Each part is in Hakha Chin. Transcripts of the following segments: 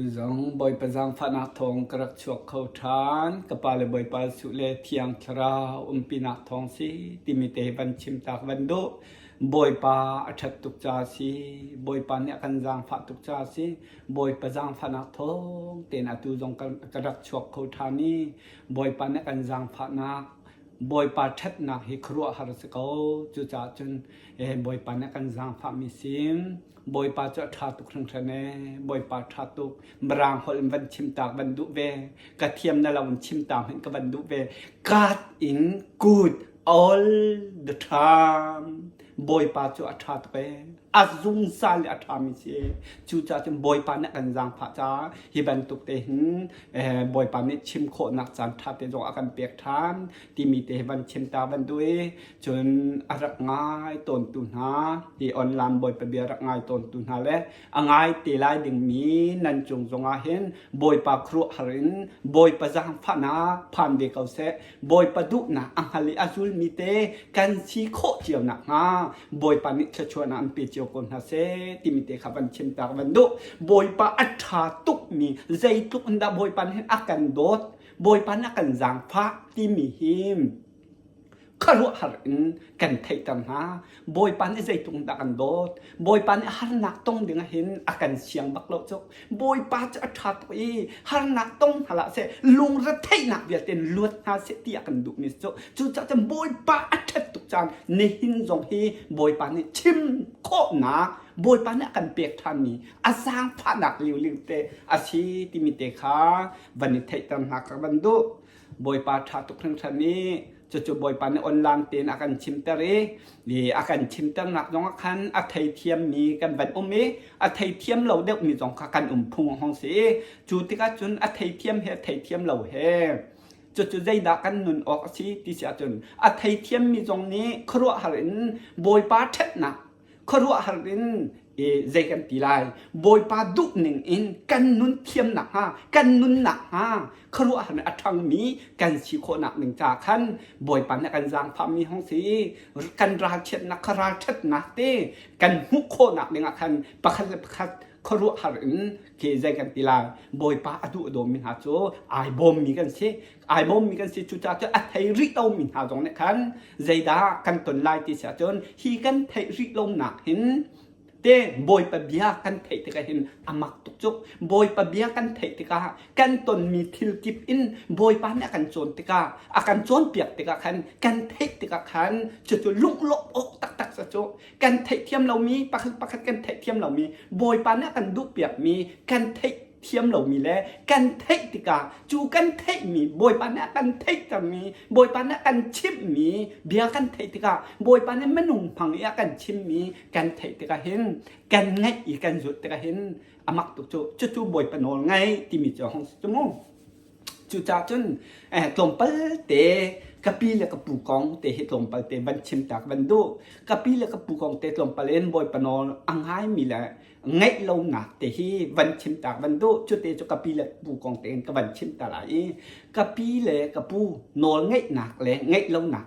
Zong Bawipa zaangfahnak thawng ka rak chuak kho ṭhan. Ka pa le Bawipa Jesuh le Thiang Thlarau umpinak thawng si timi te van chim tak van duh. Bawipa a ṭhat tuk ca si. Bawipa nih a kan zaangfah tuk ca si. Bawipa zaangfahnak thawng tein atu zong ka rak chuak kho ṭhan i Bawipa nih a kan zaangfahnak Bawipa ṭhatnak hi khuaruahhar a si ko. Cucaah cun Bawipa nih a kan zaangfahmi sin Bawipa cu a ṭha tuk hringhran ee. Bawipa ṭha tuk. Mirang holh in van chim ta van duh ve. Ka thiam na lo in chim ta hmanh ka van duh ve. God in good all the time. Bawipa cu a ṭha tuk ee. A zungzal i a ṭhami si. Cucaah cun Bawipa nih a kan zaangfah caah hi bantuk te hin Bawipa nih chim khawhnak caan ṭha te zong a kan pek ṭhan timi te hi van chim ta van duh i cun a rak ngai tawntu hna hi online Bawipa bia rak ngai tawntu hna le a ngai te lai dingmi nan cung zongah hin Bawipa khuaruahhar in Bawipa zaangfahnak phan ve ko seh Bawipa duhnak a hngal i a zulmi te kan si khawh cio nakhnga Bawipa nih thluachuahnak an pe cio ko hna seh timi te kha van chim ta ka van duh. Bawipa a ṭha tukmi zeitluk in dah Bawipa nih hin a kan dawt Bawipa nih a kan zaangfah timi hi khuaruahhar in kan theihter hna. Bawipa nih zeitluk in dah kan dawt. Bawipa nih harnak tong ding ah hin a kan siang bak lo cu. Bawipa cu a ṭha tuk i harnak tong hna hlah seh, lungretheihnak vialte in luat hna seh ti a kan duhmi cu. Cucaah cun Bawipa a ṭhat tuk caan nihin zong hi Bawipa nih chim khawhnak Bawipa nih a kan pek ṭhanmi a zaangfahnak liuliu te a si timi te kha van i theihter hna ka van duh. Bawipa ṭha tuk hringhran i cucu Bawipa nih online tein a kan chimter i a kan chimternak zong ah khan a theithiammi kan van um i a theithiam lo deuhmi zong kha kan um phung hong si i cu tikah cun a theithiam he a theithiam lo he cucu zeidah kan nun awk a si ti si ahcun a theithiammi zong nih khuaruahhar in Bawipa ṭhatnak khuaruahhar in zei kan ti lai Bawipa duh ning in kan nun thiam nakhnga kan nun nakhnga khuaruahhar in a ṭhangmi kan si khawhnak ding ca khan Bawipa nih a kan zaangfahmi hong si kan ralchiatnak kha ralṭhatnak te kan hmuh khawhnak ding ah khan pakhat le pakhat khuaruahhar in khi zei kan ti lai Bawipa a duh a dawmi hna cu ai bawmmi kan si ai bawmmi kan si cucaah cun a thei rih lomi hna zong nih khan zeidah kan ton lai ti si ahcun hi kan theih rih lonak hin te Bawipa bia kan theih tikah hin a mak tuk cu Bawipa bia kan theih tikah kan tonmi thil kip in Bawipa nih a kan cawn tikah a kan cawnpiak tikah khan kan theih tikah khan cucu lunglawmh awk taktak sa cu kan theihthiam lomi pakhat pakhat kan theihthiam lomi Bawipa nih a kan duhpiakmi kan theih thiam lomi le kan theih tikah cu kan theihmi Bawipa nih a kan theihtermi Bawipa nih a kan chimhmi bia kan theih tikah Bawipa nih minung hmang i a kan chimmi kan theih tikah hin kan ngaih i kan zulh tikah hin a mak tuk cu cucu Bawipa nawl ngai timi cu a hung si cu mu cucaah cun eh, tlawmpal te ka pi le ka pu kong te hi tlawmpal te van chim tak van duh ka pi le ka pu kong te tlawmpal in Bawipa nawl a ngaimi le ngeih lonak te hi van chim tak van duh cute cu ka pi le pu kong tein ka van chim ta lai i ka pi le ka pu nawl ngeihnak le ngeih lonak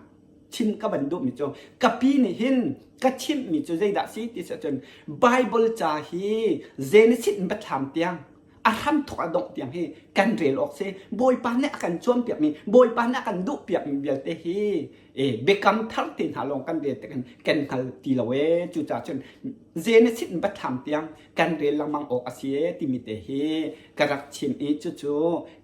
chim ka van duhmi cu ka pi nih hin ka chimhmi cu zeidah si ti si ahcun Bible ca hi Genesis in Biathlam tiang a hramthawk a dongh tiang hi kan rel awk si Bawipa nih a kan cawnpiakmi Bawipa nih a kan duhpiakmi vialte hi e biakam thar te hna lawng kan rel tik in kan hngal ti lo e cucaah cun Genesis in Biathlam tiang kan rel lengmang awk a si e timi te hi ka rak chim i cucu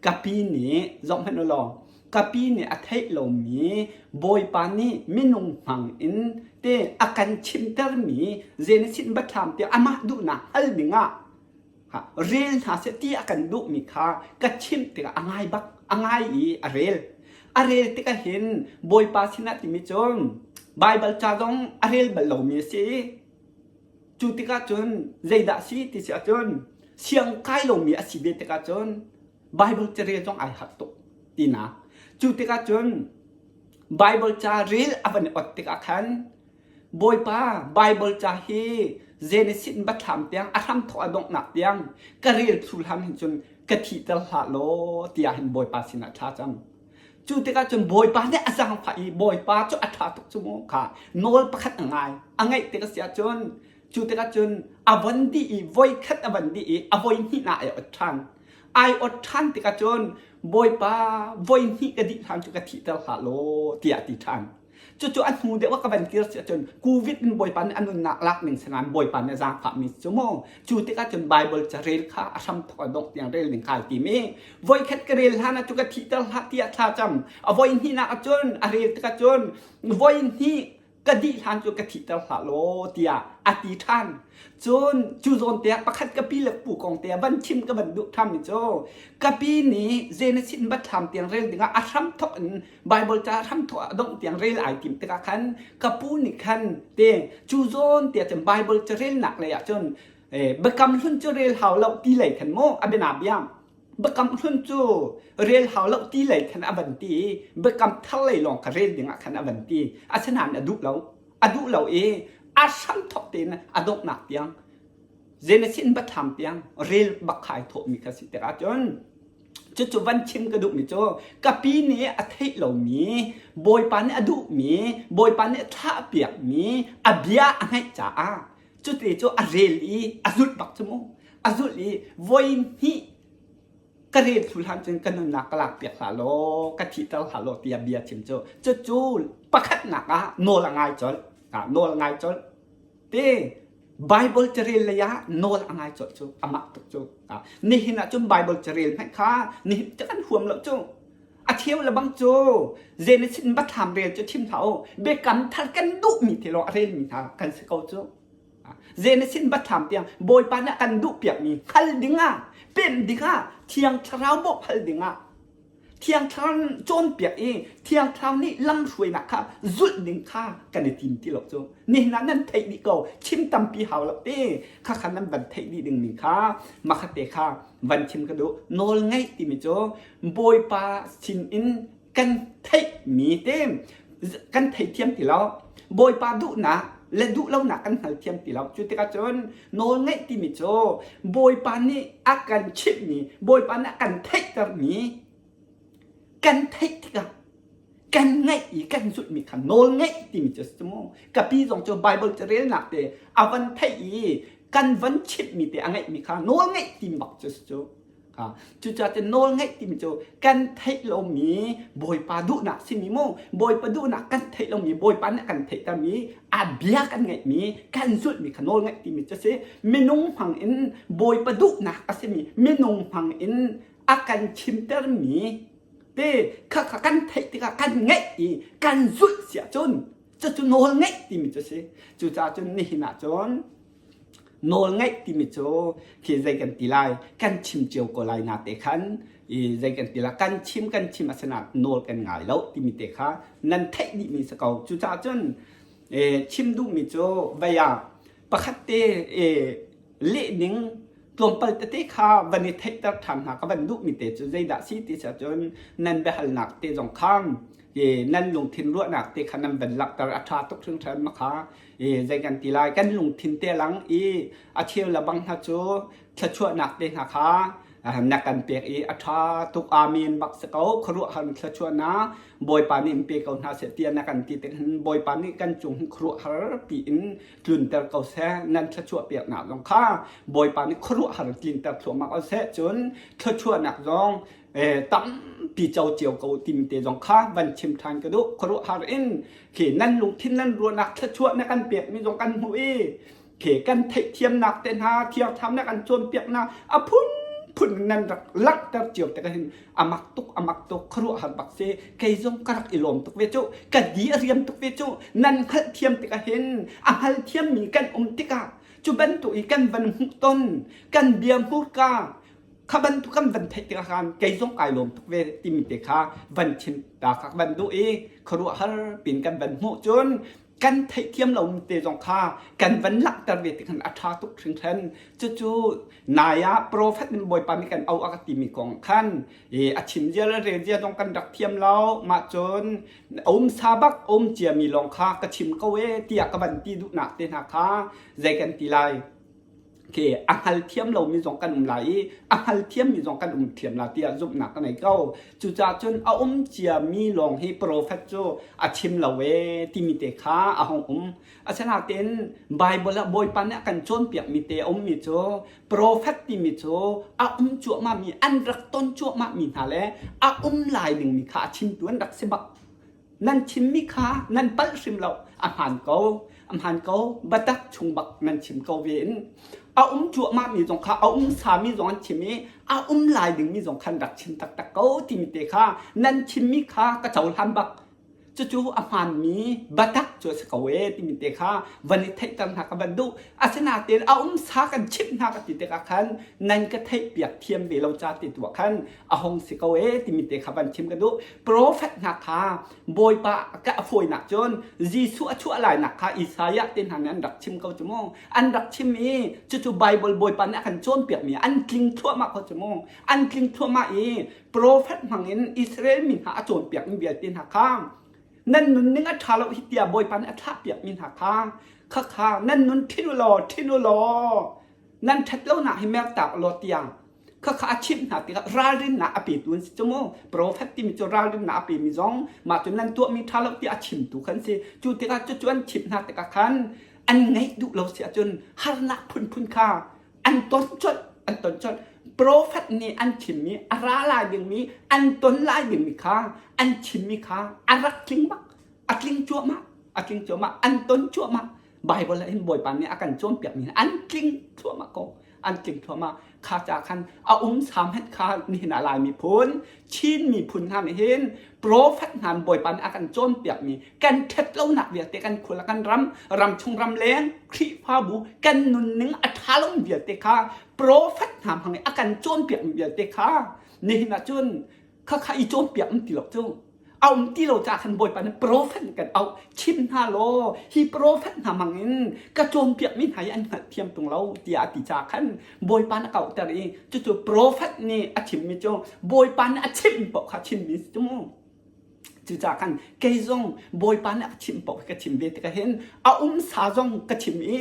ka pi nih zoh hmanh u law ka pi nih a theih lomi Bawipa nih minung hmang in te a kan chimtermi Genesis in Biathlam tiang amah duhnak hal ding ah rel hna seh ti a kan duhmi kha ka chimh tikah a ngai bak a ngai i a rel a rel tikah hin Bawipa sinah timi cu Baibal ca zong a rel bal lomi a si cu tikah cun zeidah si ti si ahcun siang kai lomi a si ve tikah cun Baibal carel zong ai harh tuk tinak cu tikah cun Baibal ca rel a van i ot tikah khan Bawipa, Baibal ca hi Genesis in Biathlam tiang a hramthawk a donghnak tiang ka rel thlu hlan hin cun ka thihter hlah law tiah hin Bawipa sinah thla cam. Cu tikah cun Bawipa nih a zaangfah i Bawipa cu a ṭha tuk cu mu kha nawl pakhat a ngai. A ngaih tik a si ahcun Cu tikah cun a von dih i voikhat a von dih i a voi hnihnak ai ot ṭhan. Ai ot ṭhan tikah cun Bawipa voi hnih ka dih hlan cu ka thihter hlah law tiah a ti ṭhan. Cucu a hnu deuh ah ka van kir si ahcun COVID in Bawipa nih a nunnak lak ning sinain Bawipa nih a zaangfahmi cu mu. Cu tikah cun Bible carel kha a hramthawk a dongh tiang rel ding kai tim i voikhat ka rel hlan ah cu ka thihter hlah tiah thla cam. A voi hnihnak ahcun a rel tikah cun voi hnih ka dih hlan cu ka thihter hlah law tiah a ti ṭhan. Cun cu zawn te ah pakhat ka pi le pu kong te ah van chim ka van duh ṭhanmi cu ka pi nih Genesis in Bathlam tiang rel dingah a hramthawk in Bible ca hramthawk a dongh tiang rel ai tim tikah khan ka pu nih khan te cu zawn te ah cun Bible ca relnak lei ah cun biakam hlun cu rel hau lo ti lei khan mu a biana bia biakam hlun cu rel hau lo ti lei khan a van ti i biakam thar lei lawng kha rel dingah khan a van ti. Asinain a duh lo. A duh lo i a hramthawk tein a donghnak tiang Genesis in Bathlam tiang rel bak kha ai thawhmi kha si tikah cun cucu van chim ka duhmi cu ka pi nih a theih lomi Bawipa nih a duhmi Bawipa nih a thlahpiakmi a bia a ngaih caah cuti cu a rel i a zulh bak cu mu a zulh i voi hnih ka rel thlu hlan cun ka nunnak ka lak piak hlah law ka thihter hlah law tiah bia chim cu cucu pakhatnak ah nawl a ngai colh nawl a ngai colh te Bible carel lei ah nawl a ngai colh cu amah tuk cu nihin ah cun Bible carel hmanh kha nihin kan huam lo cu a cheu le bang cu Genesis in Bathlam rel cu chim hlah u biakam thar kan duhmi te lawng a relmi hna kan si ko cu Genesis in Bathlam tiang Bawipa nih a kan duhpiakmi hngal dingah pemh dingah Thiang Thlarau bawmh hal dingah Thiang Thlarau cawnpiak i Thiang Thlarau nih lamhruainak kha zulh ding kha kan i tim ti lo cu nihin ah nan theih dih ko chim tampi hau lo te kha kha nan van theih dih dingmi kha makhat te kha van chim ka duh nawl ngeih timi cu Bawipa sin in kan theihmi te kan theithiam ti lo Bawipa duhnak le duh lonak kan hngalthiam ti lo cu tikah cun nawl ngeih timi cu Bawipa nih a kan chimhmi Bawipa nih a kan theihtermi kan theih tikah kan ngaih i kan zulhmi kha nawl ngeih timi cu a si mu ka pi zong cu Bible carelnak te a van theih i kan van chimhmi te a ngeihmi kha nawl ngeih timi bak cu a si cu Cucaah cun nawl ngeih timi cu kan theih lomi Bawipa duhnak simi mu Bawipa duhnak kan theih lomi Bawipa nih a kan theihtermi a bia kan ngeihmi kan zulhmi kha nawl ngeih timi cu a si. Minung hmang in Bawipa duhnak a simi minung hmang in a kan chimtermi te kha kha kan theih tikah kan ngeih i kan zulh si ahcun cucu nawl ngeih timi cu a si. Cucaah cun nihin ah cun Nawl ngeih timi cu khi zei kan ti lai kan chim cio ko lai na te khan i zei kan ti lai kan chim kan chim asinain nawl kan ngai lo timi te kha nan theih dihmi si ko. Cucaah cun chim duhmi cu vei ah pakhat te leh ning tlawmpal tete kha van i theihter ṭhan hna ka van duhmi te cu zeidah si ti si ahcun nan biahalnak te zong kha nan lungthin ruahnak te kha nan van langhter a ṭha tuk hringhran ma kha zei kan ti lai kan lungthin te lang i a cheu le bang hna cu thluachuahnak te hna kha na kan pek i a ṭha tuk amen bak si ko khuaruahhar thluachuahnak Bawipa nih in pe ko hna seh tiah na kan ti tik hin Bawipa nih kan cung hin khuaruahhar piin tlunter ko seh nan thluachuah peknak zong kha Bawipa nih khuaruahhar tlinter thluahmah ko seh cun thluachuahnak zong tampi co cio ko timi te zong kha van chim ṭhan ka duh khuaruahhar in khi nan lungthin nan ruahnak thluachuah na kan pekmi zong kan hmuh i khi kan theihthiamnak te hna thiangthlam na kan cawnpiaknak a phunphun nan rak langhter cio te ka hin amak tuk amak tuk khuaruahhar bak si kei zong ka rak i lawm tuk ve cu ka di a riam tuk ve cu nan hngalhthiam tikah hin a hngalthiammi kan um tikah cu bantuk i kan van hmuh ton kan bia hmurka kha bantuk kan van theih tikah khan kei zong kai lawm tuk ve timi te kha van chim ta kha van duh i khuaruahhar pin kan van hmuh cun kan theihthiam lo te zong kha kan van langhter ve ti khan a ṭha tuk hringhran cucu nai ah profet in bawipa nih kan auh a ka timi kong khan a chim zia le rel zia zong kan rak thiam lo mah cun um sa bak um ciami lawng kha ka chim ko e tiah ka van ti duhnak te hna kha zei kan ti lai. Khi a hngalthiam lomi zong kan um lai i a hngalthiammi zong kan um thiam la tiah zumhnak ka ngei ko. Cucaah cun a um ciami lawng hi profet cu a chim lo ee timi te kha a hung um. Asinain Baibal ah Bawipa nih a kan cawnpiakmi te a ummi cu profet timi cu a um cuahmahmi an rak ton cuahmahmi hna le a um lai dingmi kha a chimtu an rak si bak. Nan chimmi kha nan palh hrim lo. A hmaan ko. A hmaan ko. Biatak chung bak nan chim ko ve in. A um cuahmahmi zong kha a um sami zong an chim i a um lai dingmi zong khan rak chim taktak ko timi te kha nan chimmi kha ka cohlan bak. Cucu a hmaanmi biatak cu a si ko ee timi te kha van i theihter hna ka van duh. Asinain a um sa kan chimh hna ka ti tikah khan nan ka theihpiak thiam ve lo ca ti tu ah khan a hung si ko ee timi te kha van chim ka duh. Profet hna kha Bawipa ka a fawinak cun Jesuh a chuah lainak kha Isaiah te hna nih an rak chim ko cu mu. An rak chim i cucu Bible Bawipa nih a kan cawnpiakmi an tling thluahmah ko cu mu. An tling thluahmah i profet hmangin Israel mi hna a cawnpiakmi vialte hna kha nan nunning a ṭha lo hi tiah Bawipa nih a thlahpiakmi hna kha khakha nan nun ṭhin u law ṭhin u law nan ṭhat lonak hi mertak law tiang khakha a chimh hna tikah ralrinnak a petu an si cu mu profet timi cu ralrinnak a pemi zong mah cu nan tuahmi ṭha lo tiah a chimtu khan si cu tikah cucu an chimh hna tikah khan an ngaih duh lo si ahcun harnak phunphun kha an ton colh an ton colh profet nih an chimmi a ra lai dingmi an ton lai dingmi kha an chimmi kha a rak tling bak a tling cuahmah a tling cuahmah an ton cuahmah Bible ah hin Bawipa nih a kan cawnpiakmi an tling thluahmah ko an tling thluahmah kha ca khan a um sam het kha nihin ah Lai miphun Chin miphun hna nih hin profet hna Bawipa nih a kan cawnpiakmi kan ṭhat lonak vialte kan khua kan ram ram chung ram leng Khrihfabu kan nunning a ṭha lo vialte kha profet hna hmang i a kan cawnpiakmi vialte kha nihin ah cun khakha i cawnpiak um ti lo cu a um ti lo caah khan Bawipa nih profet kan auh chim hna law hi profet hna hmang in ka cawnpiakmi hna hi an hngalhthiam tung lo tiah a ti caah khan Bawipa nih a kauhter i cucu profet nih a chimmi cu Bawipa nih a chimh paoh kha chimmi si cu mu cucaah khan kei zong Bawipa nih a chimh paoh ka chim ve tikah hin a um sa zong ka chim i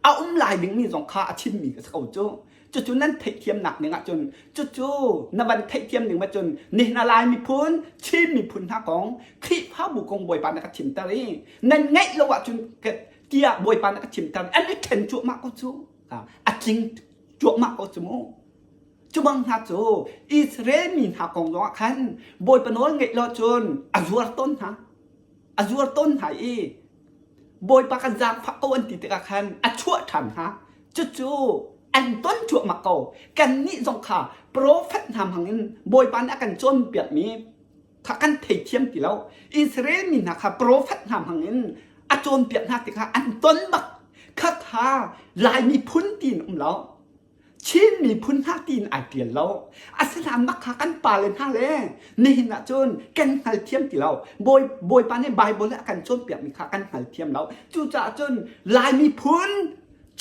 a um lai dingmi zong kha a chimmi ka si ko cu Cucu nan theihthiamnak ning ahcun cucu na van theihthiam ning ahcun nihin a Lai miphun, Chin miphun hna kong, Khrihfabu kong Bawipa na ka chimter i nan ngaih lo ahcun tiah Bawipa na ka chimter an i ṭhen cuahmah ko cu. A tling cuahmah ko cu mu. Cu bang hna cu Israel mi hna kong zongah khan Bawipa nawl ngeih lo cun a zuar tawn hna. A zuar tawn hna i Bawipa kan zaangfah ko an ti tikah khan a chuah ṭhan hna. Cucu an ton cuahmah ko. Kannih zong kha profet hna hmangin Bawipa nih a kan cawnpiakmi kha kan theithiam ti lo. Israel mi hna kha profet hna hmangin a cawnpiak hna tikah an ton bak. Khakha Lai miphun tiin um lo. Chin miphun hna tiin ai ṭial lo. Asinain mah kha kan pale hna le nihin ah cun kan hngalthiam ti lo. Bawi, Bawipa nih Baibal a kan cawnpiakmi kha kan hngalthiam lo. Cucaah cun Lai miphun,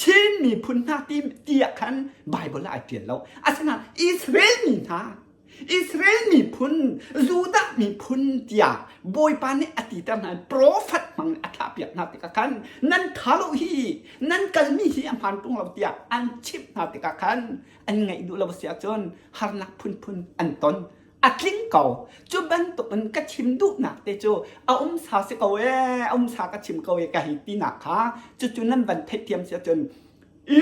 Chin miphun hna ti, ti ah khan Baibal ah ai ṭial lo. Asinain Israel mi hna Israel miphun, Judah miphun tiah Bawipa nih a titer hna profet hmang a thlahpiak hna tikah khan nan tha lo hi nan kalmi hi a hmaan ṭung lo tiah an chimh hna tikah khan an ngaih duh lo si ahcun harnak phunphun an ton a tling ko cu bantuk in ka chim duhnak te cu a um sa si ko ee a um sa ka chim ko ee ka hei tinak kha cucu nan van theihthiam si ahcun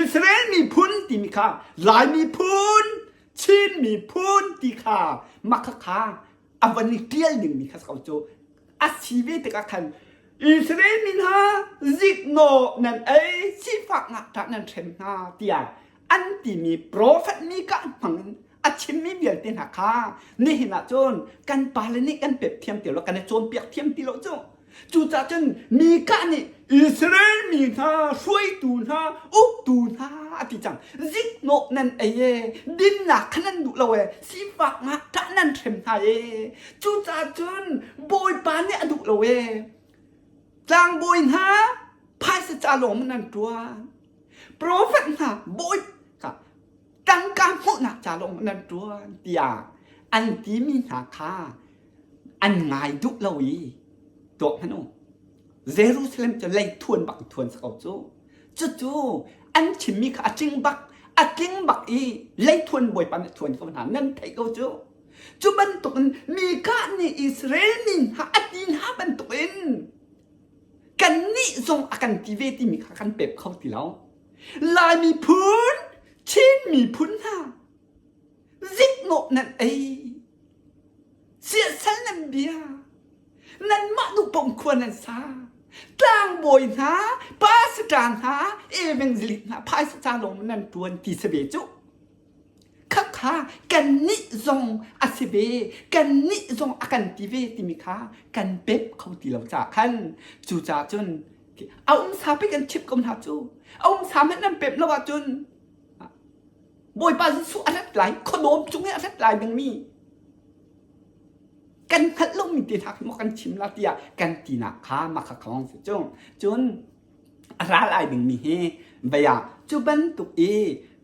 Israel miphun timi kha Lai miphun Chin miphun ti kha makhakha a van i ṭial dingmi kha si ko cu a si ve tikah khan Israel mi hna ziknawh nan ei sifak ngakṭah nan hrem hna tiah an timi profet Mikah hmang in a chimmi vialte hna kha nihin ah cun kan pale nih kan pep thiam ti lo kan i cawnpiak thiam ti lo cu Cucaah cun Mikah nih Israel mi hna, hruaitu hna, uktu hna a ti cang. Ziknawh nan ei e, dinnak kha nan duh lo e, sifak ngakṭah nan hrem hna e. Cucaah cun Bawipa nih a duh lo e. Tlangbawi hna, phaisa ca lawng nan ṭuan. Profet hna, bawi tangka hmuhnak ca lawng nan ṭuan tiah an timi hna kha an ngai duh lo i tuak hmanh u Jerusalem cu lei thuan bak thuan si ko cu cucu an chimmi kha a tling bak. A tling bak i leithuan Bawipa nih thuan ko hna nan theih ko cu. Cu bantukin Mikah nih Israel mi hna a ti hna bantukin kannih zong a kan ti ve timi kha kan pep kho ti lo. Lai miphun, Chin miphun hna ziknawh nan ei, siasal nan bia, nanmah duhpom khua nan sa. Tlangbawi hna, pastor hna, evangelist hna phaisa ca lawng nan ṭuan ti si ve cu. Khakha kannih zong a si ve, kannih zong a kan ti ve timi kha kan pep kho ti lo caah khan cucaah cun a um sa pi kan chip ko hna cu. A um sa hmanh nan pep lo ahcun Bawipa Jesuh a rat lai, khuadawm cung i a rat lai dingmi kan hngalh lomi te hna khi maw kan chim la tiah kan tinak kha makha khawng si cu. Cun a ral ai dingmi hi vei ah cu bantuk i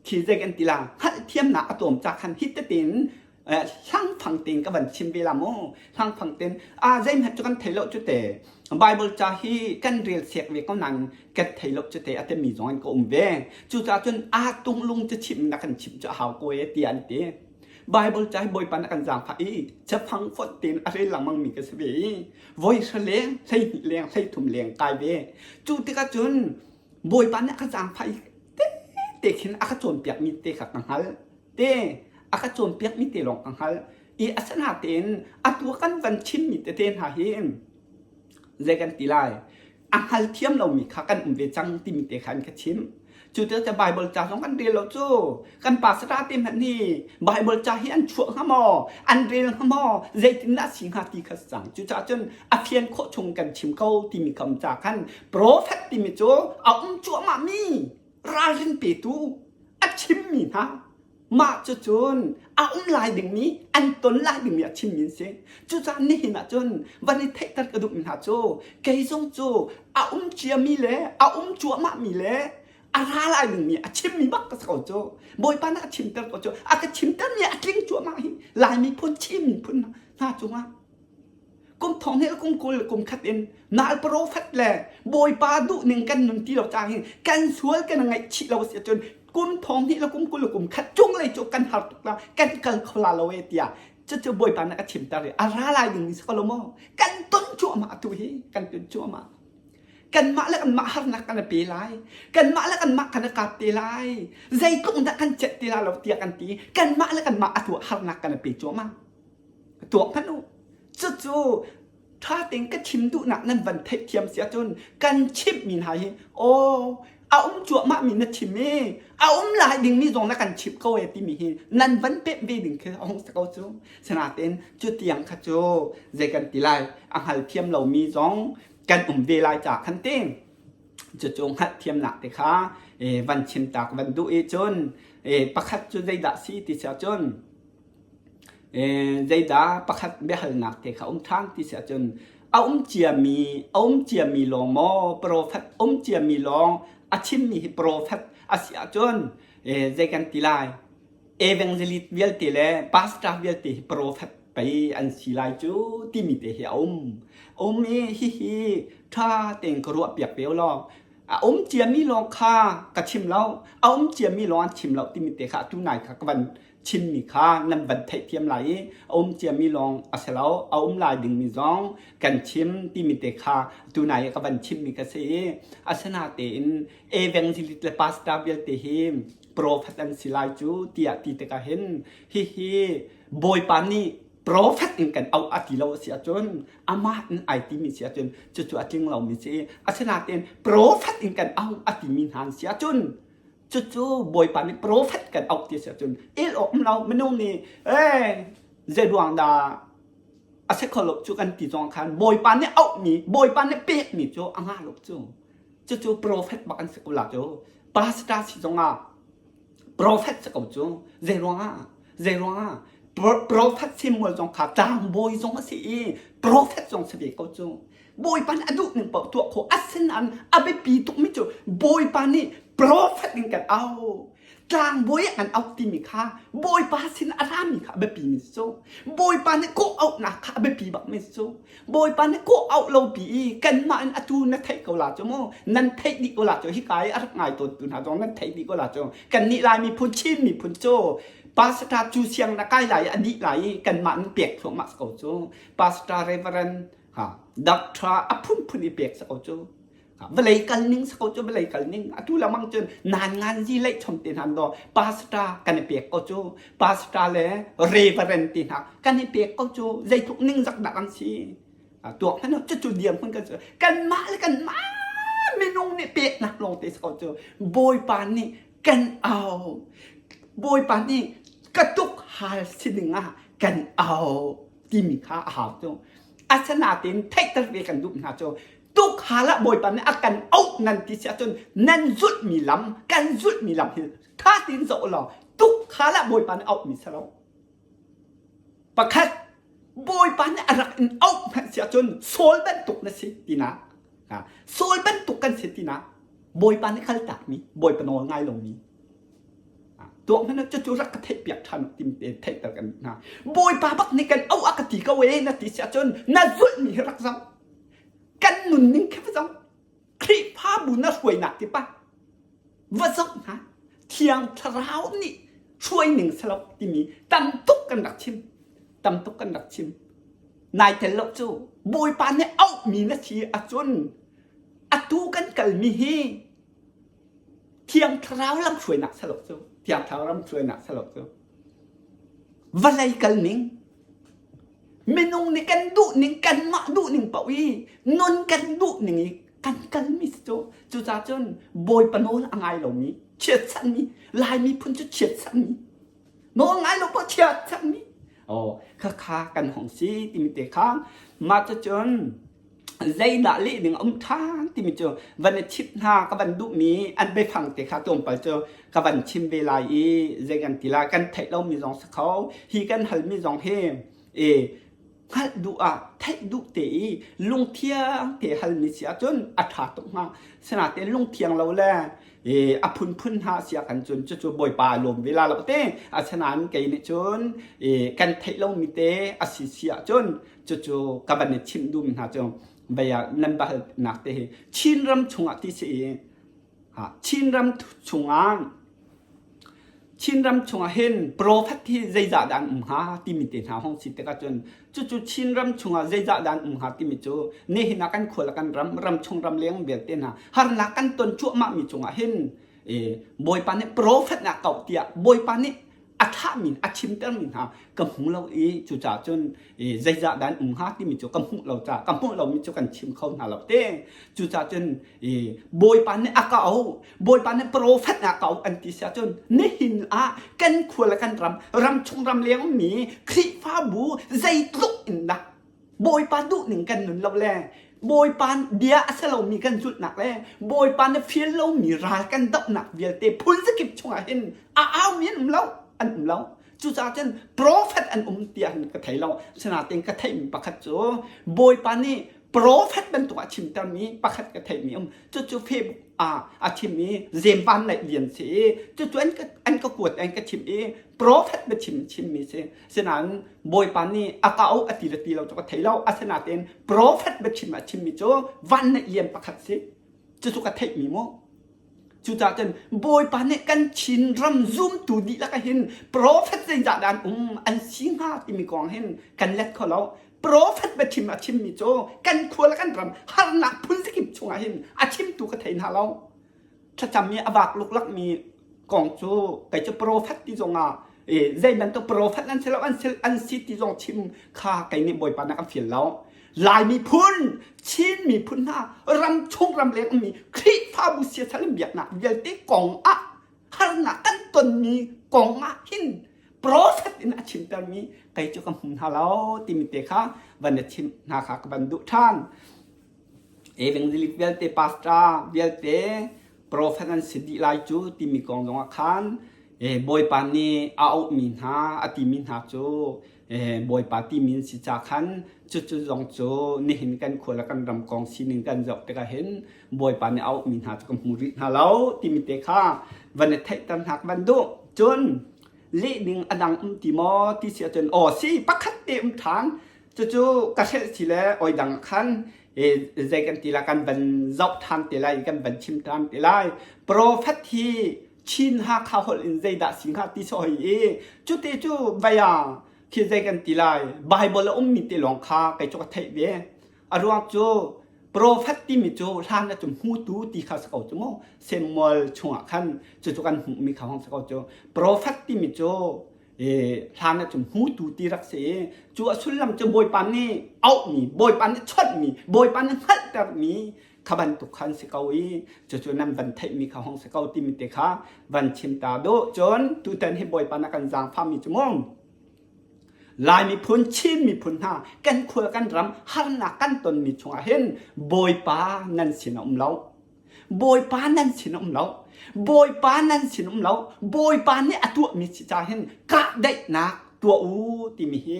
khi zei kan ti la hngalhthiamnak a tlawm ca khan hi tetin hlangfang tein ka van chim ve la mu hlangfang tein a zeihmanh cu kan thei lo cu te Bible ca hi kan rel sek ve ko nain kan thei lo cu te a timi zong in ka um ve cucaah cun aa tunglung cu chim na kan chim cu a hau ko e tiah an ti Bible ca hi Bawipa nih a kan zaangfah i cafang fonh tein a rel lengmang mi ka si ve i voi hra leng, 12 leng, 33 leng kai ve. Cu tikah cun Bawipa nih a ka zaangfah i te te khin a ka cawnpiak mi te kha ka hngalh. Te a ka cawnpiak mi te lawng ka hngalh. I asinain atu kan van chim mi tete hna hi zei kan ti lai a hngalthiam lomi kha kan um ve cang timi te kha an ka chimh. Cu tikah Baibal ca zong kan rel lo cu. Kan pastor te hmanh nih Baibal ca hi an chuah hnga maw? An rel hnga maw? Zeitindah a si hnga ti kha si cang. Cucaah cun a fian khawh chung kan chim ko timi kam ca khan prophet timi cu a um cuahmahmi ralrin petu a chimmi hna Mah cucun a um lai dingmi, an ton lai dingmi a chimmi an si. Cucaah nihin ah cun van i theihter ka duhmi hna cu kei zong cu a um ciami le a um cuahmahmi le a ra lai dingmi a chimmi bak ka si ko cu. Bawipa nih a chimter ko cu. A ka chimtermi a tling cuahmah hi Lai miphun, Chin miphun hna cungah kum thong hnih kum 20 kum khat in nal profet le bawipa duh ning kan nun ti lo ca hin kan sual kan ngaihchih lo si cun kum thong hnih le kum 20 kum khat cung lei cu kan har tuk la kan kal kho la lo e tiah cucu bawipa na ka chimter i a ra lai ding mi si ko lo maw kan ton cuahmah tu hi kan ton cuahmah kanmah le kanmah harnak kan pe lai kanmah le kanmah kan kap te lai zeitluk dah kan cet te la lo tiah kan ti kanmah le kanmah atu harnak kan pe cuahmah Tuak hmanh u. Cucu ṭha tein ka chim duhnak nan van theihthiam si ahcun kan chimhmi hna hi aw a um cuahmahmi na chim i a um lai dingmi zong na kan chimh ko e timi hi nan van pemh ve ding khi a hung si ko cu. Sinain cu tiang kha cu zei kan ti lai a hngalthiam lomi zong kan um ve lai ca khan ti. Cucu hngalhthiamnak te kha van chim tak van duh i cun pakhat cu zeidah si ti si ahcun Zeidah pakhat biahalnak te kha um ṭhan ti si ahcun a um ciami a um ciami lawng maw profet um ciami lawng a chimmi hi profet a si ahcun zei kan ti lai evangelist vialte le pastor vialte hi profet pei an si lai cu timi te hi a um um i hihi ṭha tein ka ruah piak ve law a um ciami lawng kha ka chim lo a um ciami lawng an chim lo timi te kha atu nai kha ka van chimmi kha nan van theihthiam lai i a um ciami lawng a si lo a um lai dingmi zong kan chim timi te kha tunai i ka van chimmi ka si i asinatein evangelist le pastor vialte hi prophet an si lai cu tiah ti tikah hin hihi Bawipa nih prophet in kan auh a ti lo a si ahcun amah in ai timi si ahcun cucu a tling lomi si asinatein prophet in kan auh a timi hna an si ahcun Cucu Bawipa nih profet kan auh ti si ahcun el awk um lo minung nih ee zei ruang dah a si kho lo cu kan ti zong khan Bawipa nih auhmi Bawipa nih pekmi cu a ngah lo cu cucu profet bak an si ko la cu pastor si zongah profet si ko cu zei ruangah zei ruangah profet Samuel zong kha tlangbawi zong a si i profet zong si ve ko cu Bawipa nih a duh ning paoh tuah khawh asinain a biapi tukmi cu Bawipa nih profet in kan au. Tlangbawi ah kan auh timi kha Bawipa sin a rami kha a biapi mi si cu. Bawipa nih kawh auhnak kha a biapi bak mi si cu. Bawipa nih kawh auh lo pi i kanmah in atu na theih ko la cu mu. Nan theih dih ko la cu hika i a rak ngai tawntu hna zong nan theih dih ko la cu. Kannih Lai miphun Chin miphun cu pastor cu siang na kai lai i a dih lai i kanmah in pek thluahmah si ko cu. Pastor Reverend ha doctor a phunphun i pek si ko cu. Vawlei kal ning si ko cu vawlei kal ning atu lengmang cun nan ngan zi leih chom te hna do pastor kan i pek ko cu pastor le reverend te hna kan i pek ko cu zeitluk ning zak dah kan si tuak hmanh cucu diam hun kan si kanmah le kanmah minung nih peknak lawng te si ko cu bawipa nih kan au bawipa nih ka tuk hal si ding ah kan au timi kha a hau cu asinain theihter ve kan duh hna cu Tukhal ah Bawipa nih a kan auh nan ti si ahcun nan zulhmi lam kan zulhmi lam hi ṭha tein zoh law tukhal ah Bawipa nih auhmi si lo. Pakhat Bawipa nih a rak in auh hmanh si ahcun Saul bantuk na si tinak. Saul bantuk kan si tinak. Bawipa nih kaltakmi, Bawipa nawl ngai lomi. Tuah hmanh cucu rak ka theihpiak ṭhan tim te theihter kan hna. Bawipa bak nih kan auh a ka ti ko e na ti si ahcun na zulhmi hi rak zoh. Kan nunning khi va zoh. Khrihfabu na hruainak ti pa va zoh hna. Thiang Thlarau nih hruai ning si lo timi tam tuk kan rak chim. Tam tuk kan rak chim. Nai tel lo cu Bawipa nih auhmi na si ahcun atu kan kalmi hi Thiang Thlarau lamhruainak si lo cu. Thiang Thlarau lamhruainak si lo cu. Vawlei kal ning minung nih kan duh ning kanmah duh ning paoh i nun kan duh ning i kan kalmi si cu. Cucaah cun Bawipa nawl a ngai lomi chiatsanmi Lai miphun cu chiatsanmi nawl ngai lo paoh chiatsanmi oh khakha kan hong si timi te kha mah cucun zeidah leh ding a um ṭhan timi cu van i chimh hna ka van duhmi an biafang te kha tlawmpal cu ka van chim ve lai i zei kan ti lai kan theih lomi zong si kho hi kan halmi zong hi e hngalh duh ah theih duh te i lungthiang te halmi si ahcun a ṭha tuk hnga sinain lungthiang lo le e a phunphun hna si ah kan cun cucu bawipa a lawm ve la lo te asinain kei nih cun e kan theih lomi te a si si ahcun Cucu ka van i chimh duhmi hna cu vei ah nan va halnak te hi Chinram chungah ti si i Chinram chungah Chinram chungah hin prophet hi zeizah dah an um hnga timi te hna hong si tikah cun cucu Chinram chungah zeizah dah an um hnga timi cu nihin ah kan khua le kan ram ram chung ram leng vialte hna harnak kan ton cuahmah mi cungah hin Bawipa nih prophet nak kauh tiah Bawipa nih a thlahmi a chimtermi hna ka hmu lo i cucaah cun zeizah dah an um hnga timi cu ka hmuh lo caah ka hmuh lomi cu kan chim kho hna lo te cucaah cun Bawipa nih a ka auh Bawipa nih profet a ka auh an ti si ahcun nihin ah kan khua le kan ram ram chung ram leng mi Khrihfabu zeitluk in dah Bawipa duhning kan nun lo le Bawipa bia a si lomi kan zulhnak le Bawipa na feel lomi ral kan dohnak vialte phun zakip chungah hin a aumi an um lo an um lo cucaah cun prophet an um tiah ka thei lo sinain ka theihmi pakhat cu Bawipa nih prophet bantuk a chimtermi pakhat ka theihmi um cucu Facebook ah a chim i Zemvan Naih Lian si i cucu an ka an ka kuat an ka chim i prophet biachim chimmi si Sinain Bawipa nih a ka auh a ti le ti lo cu ka thei lo. Asinain profet biachim a chimmi cu van neih lian pakhat si. Cucu ka theihmi mu. Cucaah cun Bawipa nih kan Chin ram zumtu dihlak ah hin profet zeizah dah an um an si hnga timi kong hin kan let kho lo. Profet biachim a chimmi cu kan khua le kan ram harnak phun zakip chungah hin a chimtu ka thei hna lo. Thlacam i a vak luklakmi kong cu kei cu profet ti zongah zei bantuk profet an si lo an si an si ti zong chim kha kei nih Bawipa nih a kan fial lo. Lai miphun, Chin miphun hna ram chung ram leng ummi Khrihfabu siasal in biaknak vialte kong ah harnak kan tonmi kong ah hin profet in a chimtermi kei cu ka hmu hna lo timi te kha van na chimh hna kha ka van duh ṭhan. Evangelic vialte pastor vialte prophet an si dih lai cu timi kong zongah khan. Bawipa nih a auhmi hna a timi hna cu Bawipa timi an si ca khan cucu zong cu nihin kan khua le kan ram kong sining kan zoh tikah hin Bawipa nih a auhmi hna cu ka hmu rih hna lo timi te kha van i theihter hna ka van duh. Cun leh ding a dang um ti maw ti si ahcun aw si pakhat te um ṭhan cucu ka hrelh si le oi dang khan zei kan ti la kan van zoh ṭhan te lai kan van chim ṭhan te lai profet hi Chin Hakha holh in zeidah si hnga ti soi i cuti cu vaya khi zei kan ti lai Bible a ummi te lawng kha kei cu ka theih ve a ruang cu Profet timi cu hlan ah cun hmutu ti kha si ko cu mu Samuel chungah khan cucu kan hmuhmi kha hong si ko cu profet timi cu hlan ah cun hmutu ti rak si i cu a sullam cu Bawipa nih auhmi Bawipa nih chawnhmi Bawipa nih hngalhtermi kha bantuk khan si ko i cucu nan van theihmi kha hong si ko timi te kha van chim ta duh cun tutan hi Bawipa na kan zaangfahmi cu mu Lai miphun, Chin miphun hna kan khua kan ram harnak kan tonmi chungah hin Bawipa nan sin a um lo. Bawipa nan sin a um lo. Bawipa nan sin um lo. Bawipa nih a tuahmi si ca hin kahdaihnak tuah u timi hi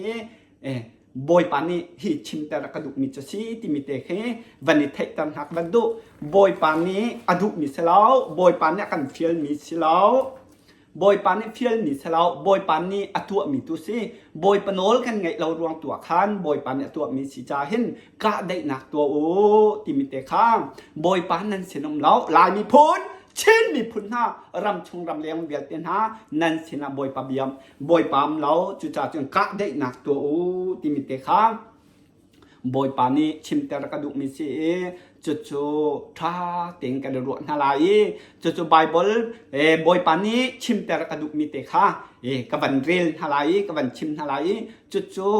eh, Bawipa nih hi chimter a ka duhmi cu si timi te khi van i theihter hna ka van duh. Bawipa nih a duhmi si lo. Bawipa nih a kan fialmi si lo. Bawipa nih fialmi si lo, Bawipa nih a tuahmi tu si. Bawipa nawl kan ngeih lo ruang tu ah khan Bawipa nih a tuahmi si ca hin kahdaihnak tuah u timi te kha Bawipa nan sin um lo. Lai miphun, Chin miphun hna, ram chung ram leng vialte hna nan sinah Bawipa biam, Bawipa um lo. Cucaah cun kahdaihnak tuah u timi te kha Bawipa nih chimter ka duhmi si i cucu ṭha tein kan i ruah hna lai i cucu Baibal Bawipa nih chimter ka duhmi te kha ka van rel hna lai i ka van chim hna lai i cucu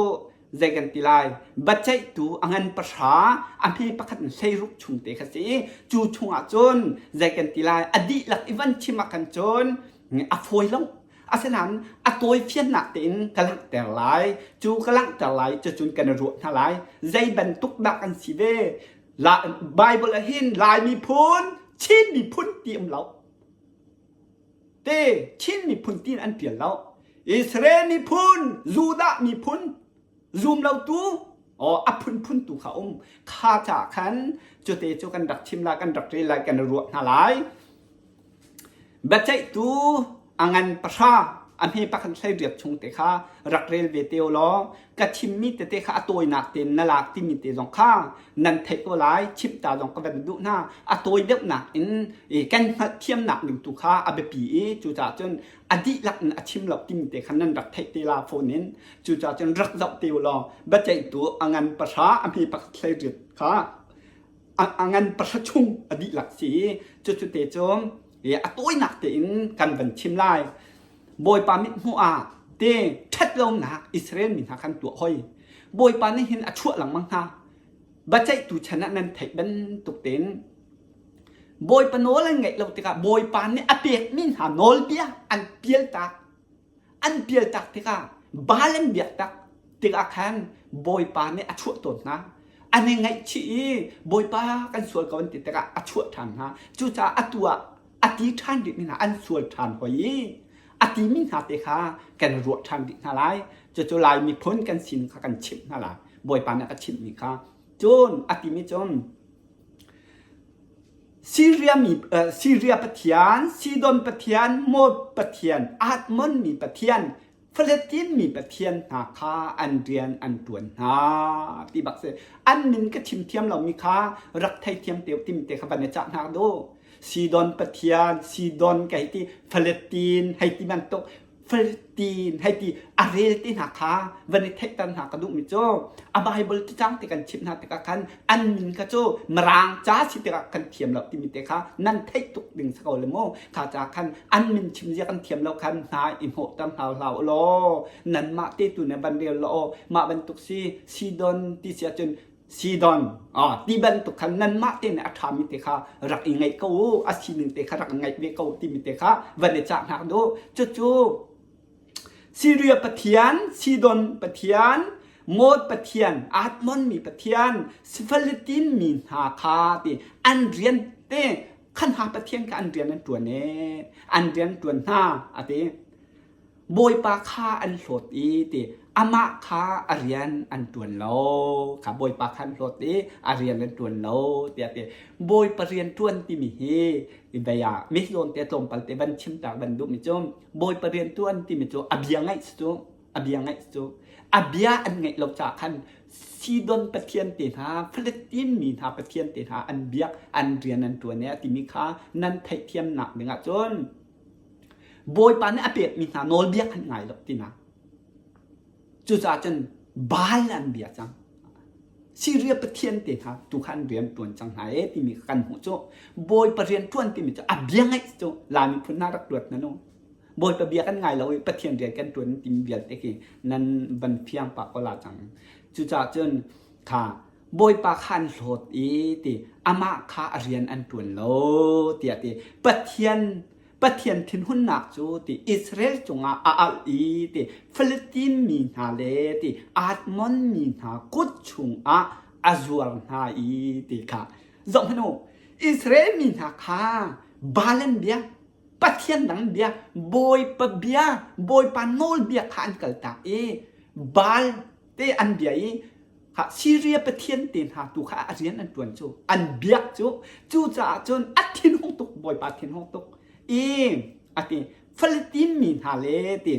zei kan ti lai biaceihtu a ngan pahra a hme pakhat in 16 chung te kha si i cu chungah cun zei kan ti lai a dihlak i van chim ah khan cun a fawi lo Asinain a tawifiannak tein ka langhter lai. Cu ka langhter lai cucun kan i ruah hna lai. Zei bantuk dah kan si ve? Bible ah hin Lai miphun, Chin miphun ti um lo. Te Chin miphun ti an tial lo. Israel miphun, Judah miphun, zum lotu, o a phunphun tu kha um. Kha ca khan cute cu kan rak chim lai, kan rak rel lai, kan i ruah hna lai. Biaceihtu a ngan pahra a hme pakhat 18 chung te kha rak rel ve te u law ka chimmi tete kha a tawinak tein na lak timi te zong kha nan theih ko lai chimh ta zong ka van duh hna a tawi deuhnak in kan hngalhthiamnak ding tu kha a biapi i cucaah cun a dihlak in a chim lo timi te kha nan rak theih te la phone in cucaah cun rak zoh te u law biaceihtu a ngan pahra a hme pakhat 18 kha a ngan pahra chung a dihlak si i cucu te cu a tawinak tein kan van chim lai. Bawipa mithmuh ah te ṭhatlonak Israel mi hna khan tuah hoi. Bawipa nih hin a chuah lengmang hna. Biaceihtu chan ah nan theih bantuk tein Bawipa nawl an ngaih lo tikah Bawipa nih a pekmi hna nawlbia an pialtak. An pialtak tikah Baal an biak tak tikah khan Bawipa nih a chuah tawn hna. An i ngaihchih i Bawipa kan sual ko an ti tikah a chuah ṭhan hna. Cucaah atu ah a ti ṭhan rihmi hna an sual ṭhan hoi i a timi hna te kha kan ruah ṭhan rih hna lai. Cucu Lai miphun kan sining kha kan chimh hna lai. Bawipa nih a ka chimhmi kha. Cun a timi cun Siria mi Siria pathian, Sidon pathian, Moab pathian, Admon mi pathian, Philistine mi pathian hna kha an rian an ṭuan hna ti bak si. An min ka chim thiam lomi kha rak theithiam te tim te kha van i cah hna du. Sidon pathian, Sidon ka hei ti, Philistine hei ti bantuk Philistine hei ti a rel te hna kha van i theihter hna ka duhmi cu a Bible cacang te kan chimh hna tikah khan an min kha cu Mirang ca si tikah kan thiam lo timi te kha nan theih tuk ding si ko le mu kha ca khan an min chim zia kan thiam lo khan hna i hnawhter hna hlah u law nanmah te tu ne van rel law mah bantuk si Sidon ti si ahcun Sidon ti bantuk khan nanmah te nih a ṭhami te kha rak i ngaih ko u a sining te kha rak i ngaih ve ko timi te kha van i cah hna duh cucu Syria pathian Sidon pathian Moab pathian Admon mi pathian Philistine mi hna kha ti an rian te. Khan hna Pathian kha an rian an ṭuan ee, an rian ṭuan hna a ti. Bawipa kha an hlawt i ti amah kha a rian an ṭuan lo. Kha Bawipa kha an hlawt i a rian an ṭuan lo tiah ti. Bawipa rian ṭuan timi hi bei ah mi zawn te tlawmpal te van chim tak van duhmi cu Bawipa rian ṭuan timi cu a bia ngaih cu a bia ngaih cu a bia an ngaih lo caah khan Sidon pathian te hna Philistine mi hna pathian te hna an biak an rian an ṭuan e timi kha nan theihthiamnak ding ah cun Bawipa nih a pekmi hna nawlbia khan ngai lo tinak. Cucaah cun Baal an bia cang. Siria pathian te hna tu kha an rian ṭuan cang hna e timi kan hmuh cu Bawipa rian ṭuan timi cu a bia ngaih cu Lai miphun hna rak ruat hna u. Bawipa bia kan ngai lo i Pathian rian kan ṭuan timi vialte khi nan van fiang pah ko la cang. Cucaah cun kha Bawipa kha an hlawt i ti amah kha a rian an ṭuan lo tiah ti Pathian Pathian thinhunnak cu ti Israel cungah a alh i ti Philistine mi hna le ti Admon mi hna kut chungah a zuar hna i ti kha zoh hmanh u Israel mi hna kha Baal an bia Pathian dang bia Bawipa bia Bawipa nawlbia kha an kaltak i Baal te an bia i Syria pathian te hna tu kha a rian an ṭuan cu an biak cu cucaah cun a thinhung tuk Bawipa thinhung tuk i a ti Philistine mi hna le ti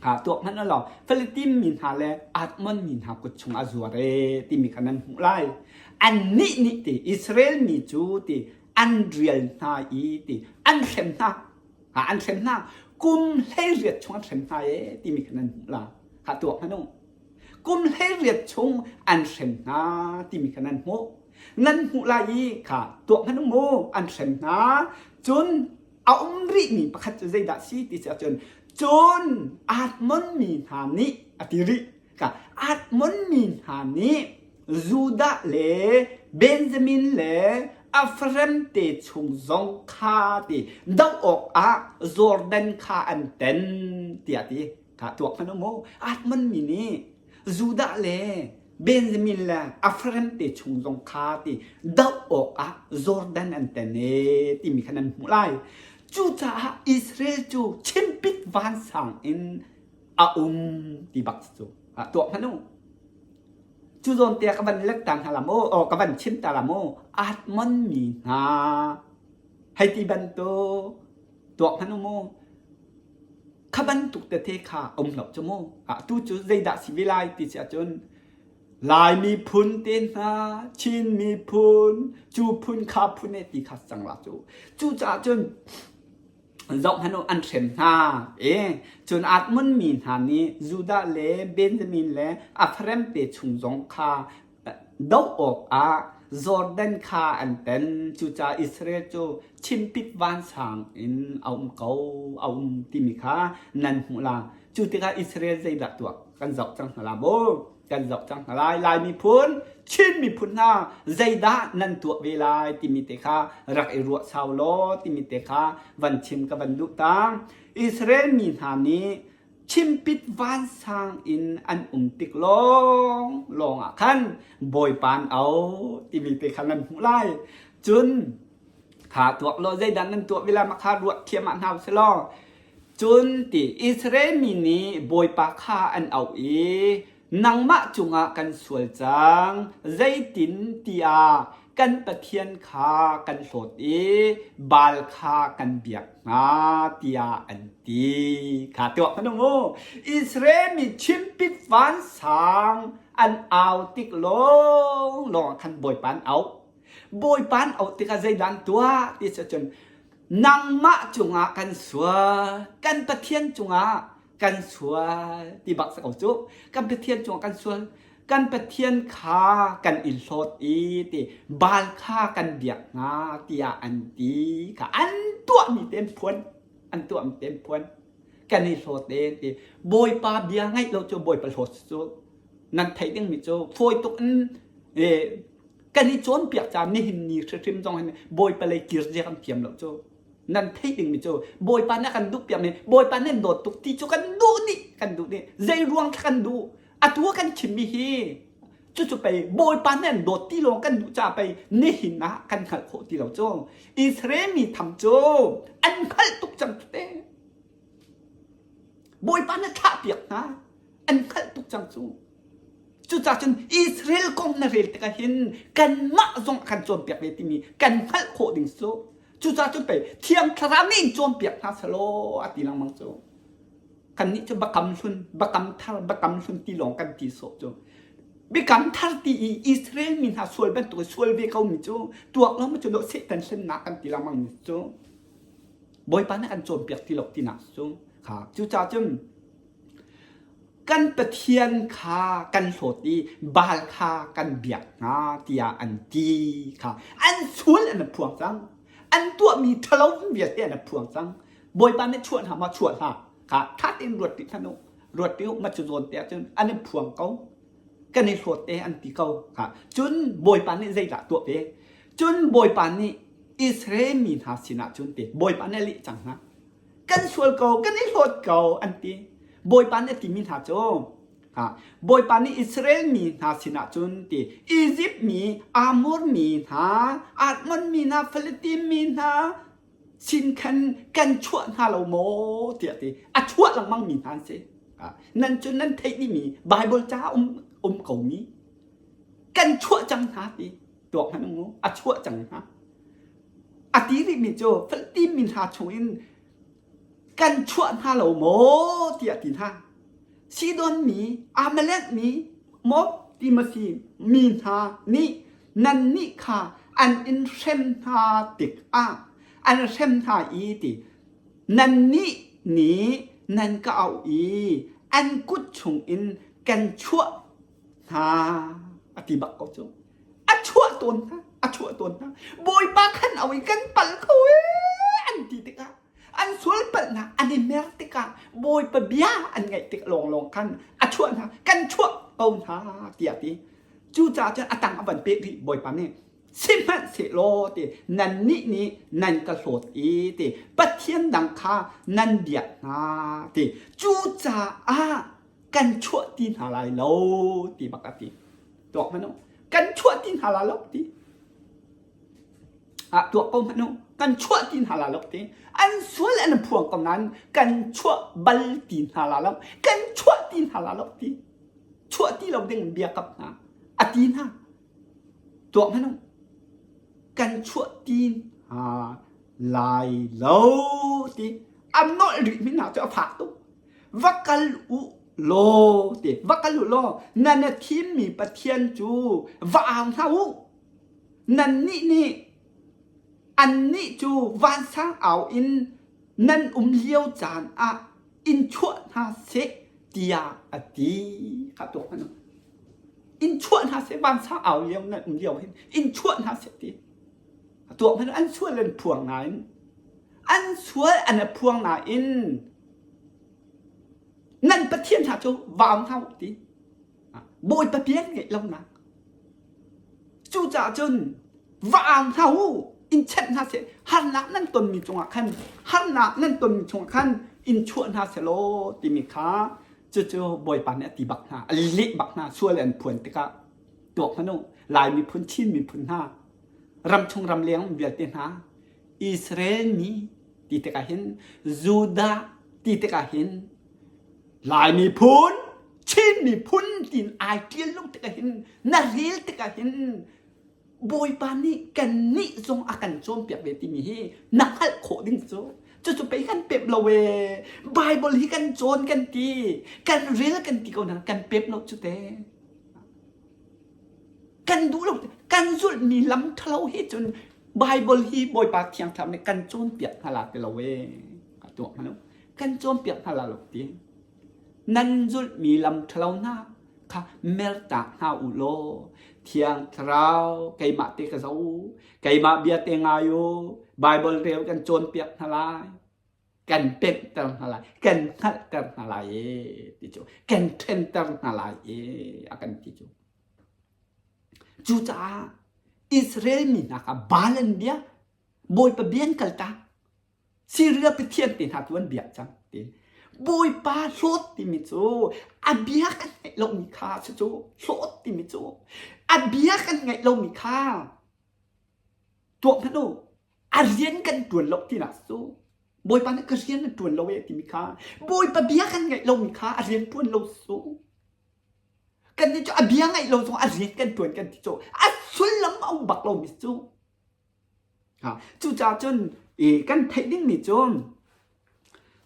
ha tuak hmanh law Philistine mi hna le Admon mi hna kut chung a zuar e timi kha nan hmuh lai annih nih ti Israel mi cu ti an rial hna i ti an hrem hna ha an hrem hna kum 18 chung an hrem hna e timi kha nan hmuh la ha tuak hmanh u Kum 18 chung an hrem hna timi kha nan hmuh. Nan hmuh lai i kha tuah hmanh u mu an hrem hna. Cun a um rihmi pakhat cu zeidah si ti si ahcun cun Admon mi hna nih a ti rih. Ka Admon mi hna nih Judah le Benjamin le Ephraim te chung zong kha ti doh awkah Jordan kha an ten tiah ti. Kha tuak hmanh u mu. Atman mi nih Judah le Benjamin le Ephraim te chung zong kha ti doh awkah Jordan an ten e timi kha nan hmuh lai. Cucaah Israel cu chimpit vansang in a um ti bak cu tuak hmanh u. Cu zawn te ka van let ta hna la mu, o ka van chim ta la mu. Atmon mi hna hei ti bantuk tuak hmanh u mu. Kha bantuk tete kha um lo cu mu. Atu cu zeidah si ve lai ti si ahcun Lai miphun te hna, Chin miphun, cu phun kha phun e ti kha cang la cu. Cucaah cun zoh hmanh u an hrem hna. E cun Atmun mi hna nih Judah le Benjamin le Ephraim te chung zong kha doh awkah Jordan kha an pen. Cucaah Israel cu chimpit vansang in a um ko, a um timi kha nan hmuh la. Cu tikah Israel zeidah tuah kan zoh cang hna la maw? Kan zoh cang hna lai. Lai miphun, Chin miphun hna zeidah nan tuah ve lai timi te kha rak i ruah sau law timi te kha van chim ka van duh ta. Israel mi hna nih chimpit vansang in an um tik lawng lawng ah khan Bawipa an au timi te kha nan hmuh lai. Cun kha tuak law zeidah nan tuah vila ma kha ruah thiam ah hna usih law cun ti Israel mi nih Bawipa kha an auh i nangmah cungah kan sual cang zeitin tiah kan Pathian kha kan hlawt i Baal kha kan biak hna tiah an ti. Kha tuah hmanh u. Israel mi chimpit vansang an au tik lawng lawng ah khan Bawipa an auh. Bawipa an auh tikah zeidah an tuah ti si ahcun nangmah cungah kan sual, kan Pathian cungah kan sual ti bak si ko cu. Kan Pathian cungah kan sual. Kan Pathian kha kan i hlawt i ti Baal kha kan biak hna tiah an ti kha an tuahmi te an phuan. An tuahmi te an phuan. Kan i hlawt e ti. Bawipa bia ngaih lo cu Bawipa hlawt cu nan theih dingmi cu fawi tuk in eh, kan i cawnpiak caah nihin ni hrimhrim zong hin Bawipa lei kir zia kan thiam lo cu. Nan theih dingmi cu Bawipa nih a kan duh piakmi Bawipa nih an dawt tuk ti cu kan duh dih kan duh dih zei ruang thla kan duh atu a kan chimmi hi. Cucu pei Bawipa nih an dawt ti lawng kan duh caah pei nihin ah kan hngalh khawh ti lo cu. Israel mi tham cu an hngalh tuk cang cu te. Bawipa nih thlahpiak hna an hngalh tuk cang cu. Cucaah cun Israel kong na rel tikah hin kanmah zong a kan cawnpiak ve timi kan hngalh khawh ding cu. Cucaah cun pei Thiang Thlarau nih in cawnpiak hna selaw a ti lengmang cu. Kannih cu biakam hlun, biakam thar, biakam hlun ti lawng kan ti sawh cu. Biakam thar ti i Israel mi hna sual bantuk i sual ve ko mi cu tuak lo ma cu dawh Satan hlennak kan ti lengmang mi cu Bawipa nih an cawnpiak ti lo tinak cu kha cucaah cun kan Pathian kha kan hlawt i Baal kha kan biak hna tiah an ti kha an sual an phuang cang an tuahmi ṭhalo vialte an phuang cang Bawipa nih chuah hna ma chuah hlah kha ṭha tein ruat rih hmanh u ruat rih u ma cu zawn te ahcun an i phuang ko kan i hlawt te an ti ko kha cun Bawipa nih zeidah tuah ve cun Bawipa nih Israel mi hna sinah cun ti Bawipa nih a leh cang hna kan sual ko kan i hlawt ko an ti Bawipa nih a timi hna cu ha Bawipa nih Israel mi hna sinah cun ti Izipt mi Amor mi hna Admon mi hna Philippine mi hna sin khan kan chuah hna lo maw tiah ti a chuah lengmang mi hna an si nan cu nan theih dihmi Bible ca um um ko mi kan chuah cang hna ti tuak hmanh mu a chuah cang hna a ti rihmi cu Philippine mi hna chungin kan chuah hna lo maw tiah ti hna Sidon mi Amalek mi Moab Timothy mi hna nih nannih kha an in hrem hna tikah an hrem hna i ti nannih nih nan ka auh i an kut chungin kan chuah hna a ti bak ko cu a chuah tawn hna a chuah tawn hna bawipa khan au i kan pal ko ee an ti tikah an sual palhnak an i mer tikah bawipa bia an ngaih tik lawnglawng khan a chuah hna kan chuah ko hna tiah ti cucaah cun a tang a van peh rih bawipa nih sihmanhsehlaw ti nannih nih nan ka hlawt i ti pathian dang kha nan biak hna ti cucaah kan chuah ti hna lai lo ti bak a ti tuak hmanh u kan chuah ti hna lai lo ti ah tuak ko hmanh u kan chuah ti hna la lo ti an sual an phuang ko nain kan chuah bal ti hna la lo kan chuah ti hna la lo ti chuah ti lo ding bia kap hna a ti hna tuak hmanh u kan chuah ti hna lai lo ti an nolh rih mi hna cu a fak tuk va kal u law ti va kal u law nan a thimmi Pathian cu va au hna u nannih nih annih cu vansang au in nan um lio caan ah in chuah hna seh tiah a ti kha tuak hmanh in chuah hna seh vansang au lio nan um lio hin in chuah hna seh ti tuak hmanh an sual an phuang nain an sual an a phuang nain nan pathian hna cu vau hna u ti bawipa bia ngeih lonak cucaah cun va au hna u in chenh hna seh harnak nan tonmi cungah khan harnak nan tonmi chungah khan in chuah hna selaw timi kha cucu bawipa nih a ti bak hna a leh bak hna sual an phuan tikah tuak hmanh u Lai miphun Chin miphun hna ramchung ramleng vialte hna Israel mi ti tikah hin Judah ti tikah hin Lai miphun Chin miphun tiin ai ṭial lo tikah hin na rel tikah hin Bawipa nih kannih zong a kan cawnpiak ve timi hi na hngalh khawh ding cu cucu pei kan pep lo ee Bible hi kan cawn kan ti kan rel kan ti ko na kan pep lo cu te kan duh lo kan zulhmi lam ṭhalo hi cun Bible hi Bawipa Thiang Thlarau nih kan cawnpiak hna la ti lo ee tuah hmanh kan cawnpiak hna la lo ti nan zulhmi lam ṭhalo hna kha mertak hna u law Thiang Thlarau keimah te ka zo keimah bia te ngai u Bible rel kan cawnpiak hna lai kan pemhter hna lai kan hngalhter hna lai e ti cu kan ṭhenter hna lai e a kan ti cu cucaah Israel mi hna kha Baal an bia Bawipa bia an kaltak Syria pathian te hna tu an biak cang ti. Bawipa hlawt timi cu a bia kan ngaih lomi kha cucu hlawt timi cu a bia kan ngaih lomi kha tuah hmanh u. A rian kan ṭuan lo tinak cu Bawipa nih ka rian na ṭuan lo e timi kha Bawipa bia kan ngaih lomi kha a rian ṭuan lo cu. Kannih cu a bia ngaih lo zong a rian kan ṭuan kan ti cu a sullam a um bak lomi cu. Cucaah cun kan theih dingmi cu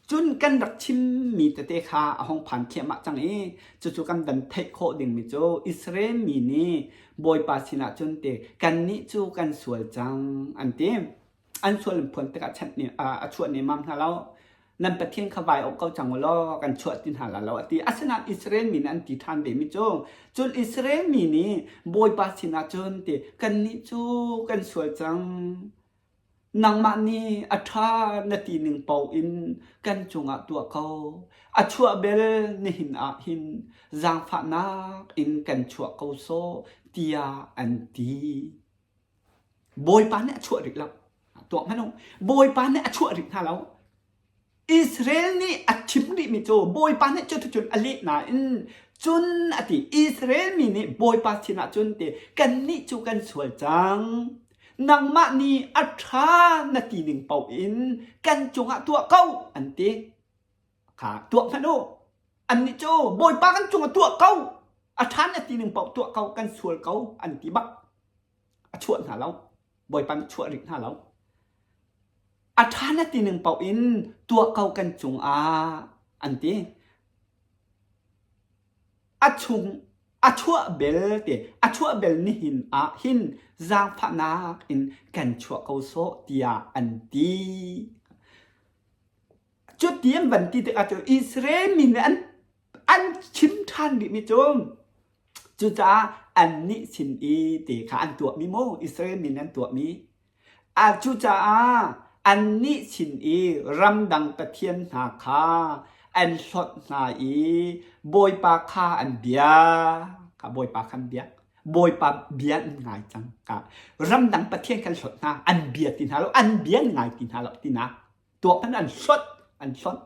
cun kan rak chimmi tete kha a hung phan thliahmah cang i cucu kan van theih khawh dingmi cu Israel mi nih Bawipa sinah cun ti kannih cu kan sual cang an ti. An sual an phuan tikah chanh nih a chuah nemmam hna lo. Nan Pathian kha vai awk ko cang u law kan chuah ti hna lai lo a ti. Asinain Israel mi nih an ti ṭhan vemi cu cun Israel mi nih Bawipa sinah cun ti kannih cu kan sual cang. Nangmah nih a ṭha na ti ning paoh in kan cungah tuah ko. A chuah bel nihin ah hin zaangfahnak in kan chuah ko sawh tiah an ti. Bawipa nih a chuah rih lo. Tuah hmanh u. Bawipa nih a chuah rih hna lo. Israel nih a chim rihmi cu Bawipa nih cuticun a leh nain cun a ti. Israel mi nih Bawipa sinah cun ti kannih cu kan sual cang. Nangmah nih a ṭha na ti ning paoh in kan cungah tuah ko an ti. Kha tuah hmanh u. Annih cu Bawipa kan cungah tuah ko. A ṭha na ti ning paoh tuah ko kan sual ko an ti bak. A chuah hna lo. Bawipa nih chuah rih hna lo. A ṭha na ti ning paoh in tuah ko kan cungah an ti. A chung a chuah bel te a chuah bel nihin ah hin zaangfahnak in kan chuah ko sawh tiah an ti. Cuti an van ti tikah cu Israel mi nih an an chim ṭhan rihmi cu Cucaah annih sin i ti kha an tuahmi maw Israel mi nih an tuahmi? Cucaah annih sin i ramdang pathian hna kha an hlawt hna i Bawipa kha an biak. Kha Bawipa kha an biak. Bawipa bia an ngai cang. Kha ramdang pathian kha an hlawt hna. An bia ti hna lo. An bia an ngai ti hna lo tinak. Tuah khan an hlawt. An hlawt.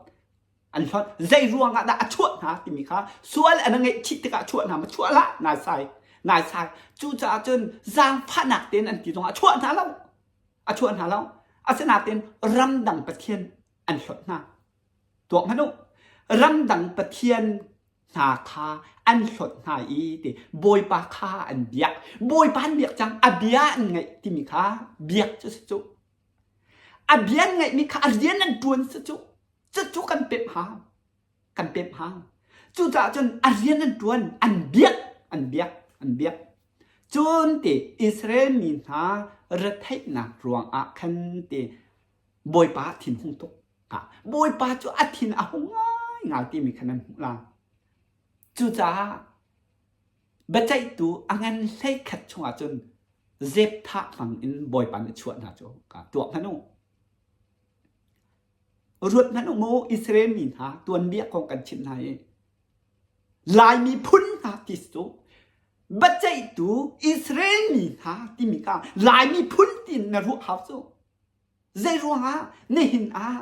An hlawt. Zei ruangah dah a chuah hna timi kha sual an ngeihchih tikah chuah hna ma chuah hlah naisai naisai. Cucaah cun zaangfahnak tein an ti zongah a chuah hna lo. A chuah hna lo. Asinain ramdang pathian an hlawt hna. Tuak hmanh u. Ramdang pathian hna kha an hlawt hna i ti Bawipa kha an biak. Bawipa an biak cang a bia an ngaih timi kha biak cu si cu. A bia an ngaihmi kha a rian an ṭuan si cu. Cucu kan pemh hau. Kan pemh hau. Cucaah cun a rian an ṭuan, an biak, an biak, an biak. Cun ti Israel mi hna retheihnak ruangah khan ti Bawipa a thin hung tuk. Bawipa cu a thin a hung ngaingai timi kha nan hmuh lai. Cucaah biaceihtu a ngan 11 chungah cun Zepthah hmang in Bawipa nih a chuah hna cu tuah hmanh u. Ruat hmanh u mu Israel mi hna tuanbia kong kan chimh hna i Laimi phun hna ti cu biaceihtu Israel mi hna timi kha Laimi phun tiin na ruah hau cu. Zei ruangah nihin ah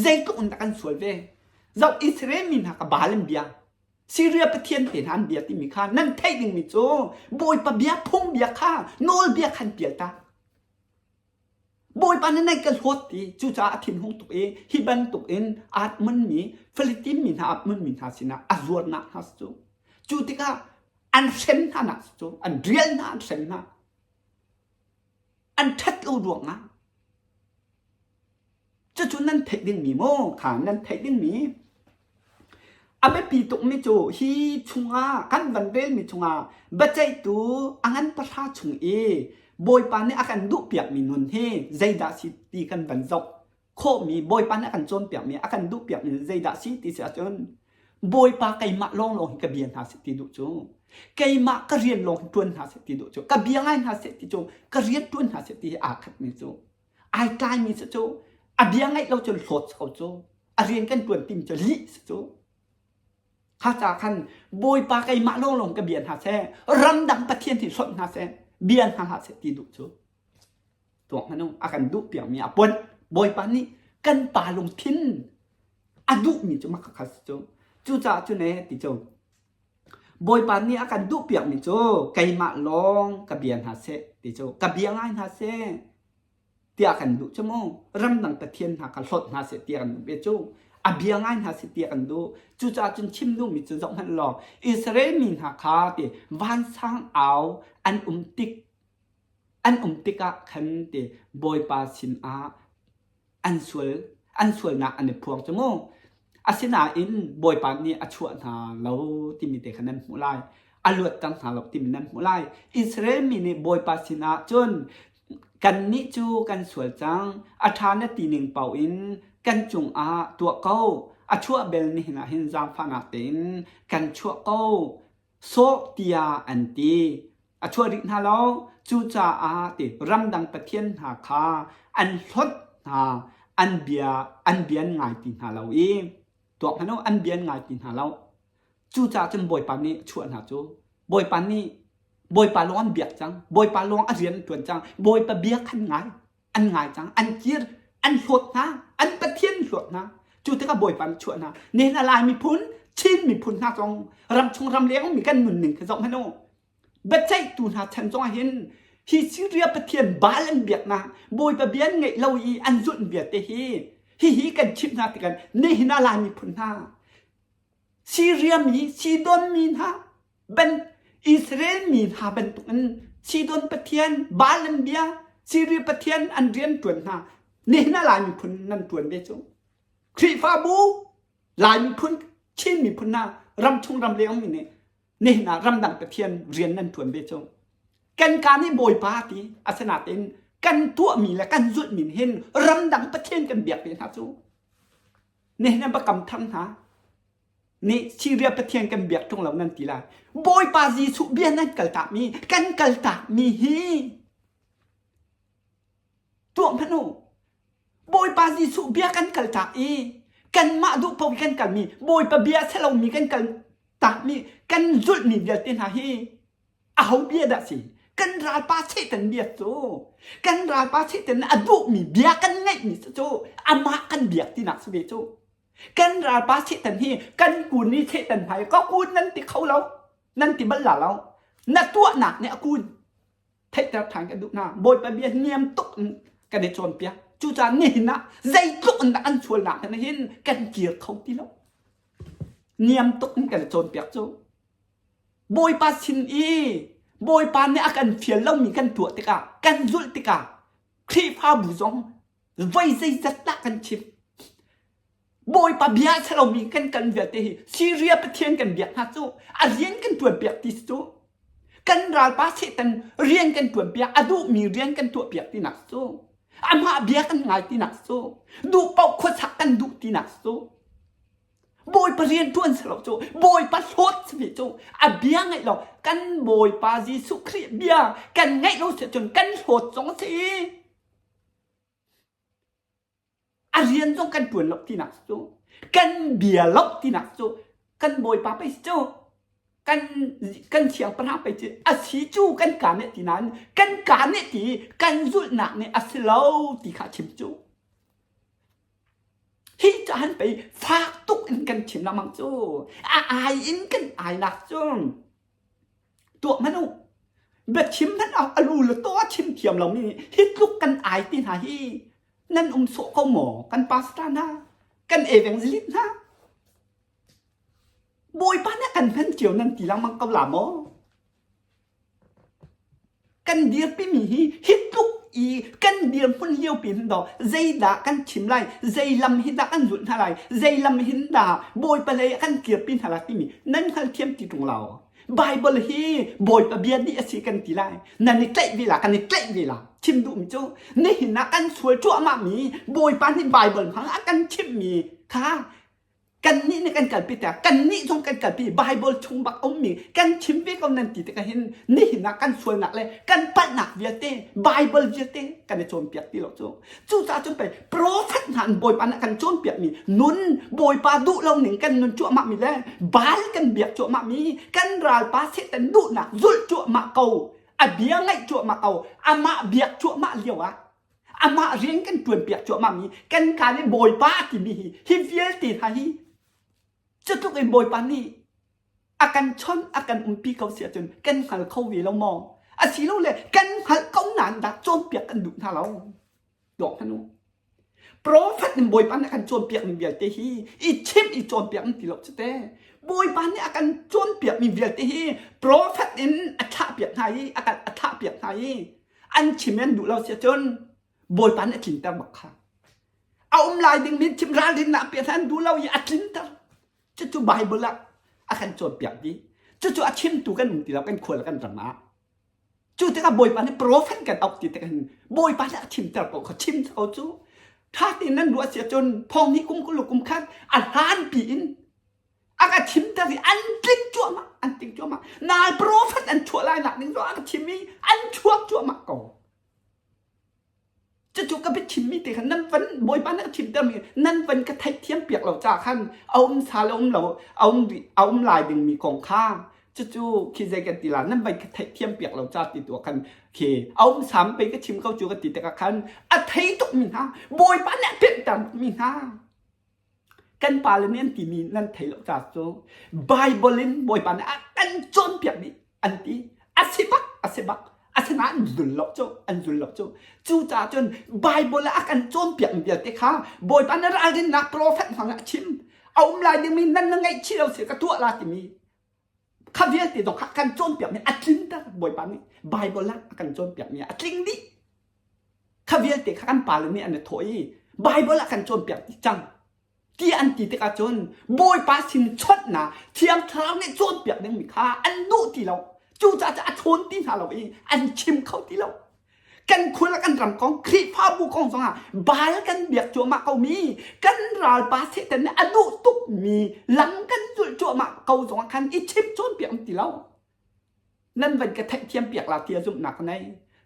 zeitluk in dah kan sual ve? Zoh Israel mi hna kha Baal an bia. Syria pathian te hna an bia timi kha nan theih dingmi cu Bawipa bia phung bia kha nawlbia khan pial ta. Bawipa nih nan ka hlawt ti cucaah a thinhung tuk i hi bantuk in aatmunmi Philitin mi hna aatmunmi hna sinah a zuarnak hna cu cu tikah an hrem hna nak cu an rial hna an hrem hna an ṭhat lo ruangah cucu nan theih dingmi maw kha nan theih dingmi A biapi tukmi cu hi chungah kan van relmi chungah biaceihtu a ngan pahra chung i Bawipa nih a kan duhpiakmi nun hi zeidah si ti kan van zoh khawhmi Bawipa nih a kan cawnpiakmi a kan duhpiakmi zeidah si ti si ahcun Bawipa keimah lawnglawng hi ka bia hna seh ti duh cu keimah ka rian lawng hi ṭuan hna seh ti duh cu ka bia ngai hna seh ti cu ka rian ṭuan hna seh ti hi aa khatmi cu ai tlaimi cu cu a bia ngaih lo cun hlawt ko cu a rian kan ṭuan tim cu lih si cu kha ca khan bawipa keimah lawnglawng ka bia hna seh ramdang pathian hi hlonh hna seh bia hna hlah seh ti duh cu tuak hmanh a kan duh piakmi a pon bawipa nih kan pa lungthin. A duhmi cu mah khakha si cu. Cucaah cun ee ti cu Bawipa nih a kan duhpiakmi cu keimah lawng ka bia hna seh ti cu ka bia ngai hna seh tiah kan duh cu mu. Ramdang pathian hna kha hlawt hna seh tiah kan duh ve cu. A bia ngai hna seh tiah kan duh. Cucaah cun chim duhmi cu zoh hmanh law Israel mi hna kha ti vansang au an um tik an um tikah khan ti Bawipa sinah an sual an sualnak an i phuang cu mu. Asinain Bawipa nih a chuah hna lo timi te kha nan hmuh lai. A luatter hna lo timi nan hmuh lai. Israel mi nih Bawipa sinah cun kannih cu kan sual cang, a ṭha na ti ning paoh in kan cungah tuah ko. A chuah bel nihin ah hin zaangfahnak tein kan chuah ko. Sawh tiah an ti. A chuah rih hna lo. Cucaah ti ramdang pathian hna kha an hlonh hna, an bia an bia an ngai ti hna lo i tuak hmanh u, an bia an ngai ti hna lo. Cucaah cun Bawipa nih a chuah hna cu. Bawipa nih Bawipa lawng an biak cang. Bawipa lawng a rian an ṭuan cang. Bawipa bia khan ngai. An ngai cang. An kir. An hlawt hna. An Pathian hlawt hna. Cu tikah Bawipa nih chuah hna. Nihin a Lai miphun, Chin miphun hna zong ramchung ramleng ummi kan nunning kha zoh hmanh u. Biaceihtu hna chan zong ah hin hi Syria pathian Baal an biaknak, Bawipa bia an ngeih lo i an zulh vialte hi hihi kan chimh hna tikah nihin ah Lai miphun hna Syria mi, Sidon mi hna ban Israel mi hna bantukin Sidon pathian Baal an bia, Syria pathian an rian ṭuan hna. Nihin ah Lai miphun nan ṭuan ve cu. Khrihfabu Lai miphun, Chin miphun hna ramchung ramleng mi nih nihin ah ramdang pathian rian nan ṭuan ve cu. Kan ka nih Bawipa ti asinain kan tuahmi le kan zulhmi hin ramdang pathian kan biak ve hna cu. Nihin ah biakam thar hna nih Syria pathian kan biak ṭung lo nan ti lai. Bawipa Jesuh bia nan kaltakmi kan kaltakmi hi tuah hmanh u. Bawipa Jesuh bia kan kaltak i kanmah duh paoh kan kalmi Bawipa bia a si lomi kan kaltakmi kan zulhmi vialte hna hi aho bia dah si? Kan ralpa Satan bia cu kan ralpa Satan a duhmi bia kan ngeihmi cu amah kan biak tinak si ve cu. Kan ralpa Satan hi kan kun i Satan hmai ka kun nan ti kho lo nan ti bal la lo na tuahnak nih a kun theihter ṭhan kan duh hna. Bawipa bia niam tuk in kan i cawnpiak. Cucaah nihin ah zeitluk in dah an sualnak hin hin kan kir kho ti lo. Niam tuk in kan i cawnpiak cu. Bawipa sin i Bawipa nih a kan fial lomi kan tuah tikah, kan zulh tikah Khrihfabu zong voi zeizat dah kan chim. Bawipa bia a si lomi kan kan vialte hi Syria Pathian kan biak hna cu a rian kan ṭuanpiak ti si cu. Kan ralpa Satan rian kan ṭuanpiak, a duhmi rian kan tuahpiak tinak si cu. Amah bia kan ngai tinak si cu. Duh paoh khuasak kan duh tinak si cu. Bawipa rian ṭuan si lo cu. Bawipa hlawt si ve cu. A bia ngaih lo. Kan Bawipa Jesuh Khrih bia kan ngaih lo si cun kan hlawt zong a si. A rian zong kan ṭuan lo tinak cu kan bia lo tinak cu kan bawipa pei si cu kan kan siangpahrang pei ci a si cu kan ka nih ti nain kan ka nih ti kan zulhnak nih a si lo ti kha chim cu hi cahan pei fak tuk in kan chim lengmang cu a ai in kan ai nak cu Tuah hmanh u. Biachim hmanh ah a lu le taw a chim thiam lomi nih hi tluk kan ai ti hna hi nan um sawh ko maw? Kan pastor hna, kan evangelist hna. Bawipa nih kan hman cio nan ti lengmang ko la maw? Kan dirpimi hi hi tluk i kan dirhmun liopi hin daw zeidah kan chim lai, zei lam hi dah kan zulh hna lai, zei lam hin dah Bawipa lei ah kan kirpi hna lai timi nan hngalthiam ti ṭung lo. Bible hi Bawipa bia dih a si kan ti lai. Nan i tlaih ve la, kan i tlaih ve la. Chim duhmi cu nihin ah kan sual cuahmahmi Bawipa nih Bible hmang a kan chimhmi kha Kannih nih kan kalpi tikah kannih zong kan kalpi Bible chung bak a ummi kan chim ve ko nan ti tikah hin nihin ah kan sualnak le kan palhnak vialte Bible vialte kan i cawnpiak ti lo cu. Cucaah cun pei prophet hna an Bawipa nih a kan cawnpiakmi nun Bawipa duh lo ning kan nun cuahmahmi le Baal kan biak cuahmahmi kan ralpa Satan duhnak zulh cuahmah ko a bia ngaih cuahmah ko amah biak cuahmah lio ah. Amah rian kan ṭuan piak cuahmah mi kan ka nih Bawipa timi hi hi vialte hna hi cutluk in Bawipa nih a kan chawnh a kan umpi ko si ahcun kan hngal kho ve lo maw? Asilole kan hngalh ko nain dah cawnpiak kan duh hna lo. Tuak hmanh u. Profet nih Bawipa nih a kan cawnpiak mi vialte hi i chimh i cawnpiak an ti lo cu te. Bawipa nih a kan cawnpiak mi vialte hi profet in a thlahpiak hna i a kan a thlahpiak hna i an chim i an duh lo si ahcun Bawipa nih a tlinter bak kha. A um lai ding mi chim ralrinnak piak hna an duh lo i a tlinter. Cucu Bible ah a kan cawnpiak dih. Cucu a chimtu kan um ti lo kan khua le kan ram ah. Cu tikah Bawipa nih profet kan auh ti tikah hin Bawipa nih a chimter ko kha chim ko cu. Ṭha tein nan ruah si ahcun thong hnih kum kul kum khat a hlanpi in a ka chimter i an tling cuahmah an tling cuahmah. Nai profet an chuah lai nak ding zong a ka chim i an chuak cuahmah ko. Cucu ka biachimmi te khan nan van Bawipa nih a chimtermi nan van ka theihthiam piak lo caah khan a um sal a um lo a um a um lai dingmi kong kha cucu khi zei kan ti la nan van ka theihthiam piak lo ca ti tu ah khan khi a um sam pei ka chim ko cu ka ti tikah khan a thei tukmi hna Bawipa nih a pemhter mi hna kan pale nih an timi nan thei lo ca cu Bible in Bawipa nih a kan cawnpiak dih an ti a si bak a si bak asinain an zul lo cu an zul lo cu cucaah cun Bible ah a kan cawnpiak mi vialte kha Bawipa nih ralrinnak profet hmang ah a chim a um lai dingmi nan na ngaihchih lo si ka tuah la timi kha vialte zong kha kan cawnpiak mi a tlinter Bawipa nih Bible ah a kan cawnpiak mi a tling dih Kha vialte kha kan pale nih an i thawh i Baibal ah kan cawnpiak dih cang ti an ti tikah cun Bawipa sin chawnhnak Thiang Thlarau nih cawnpiak dingmi kha an duh ti lo. Cucaah cun a chawn ti hna lo i an chim kho ti lo. Kan khua le kan ram kong, Khrihfabu kong zongah Baal kan biak cuahmah komi, kan ralpa Satan nih a duh tukmi lam kan zulh cuahmah ko zongah khan i chim cawnpiak an ti lo. Nan van ka theihthiam piak la tiah zumhnak ka nei.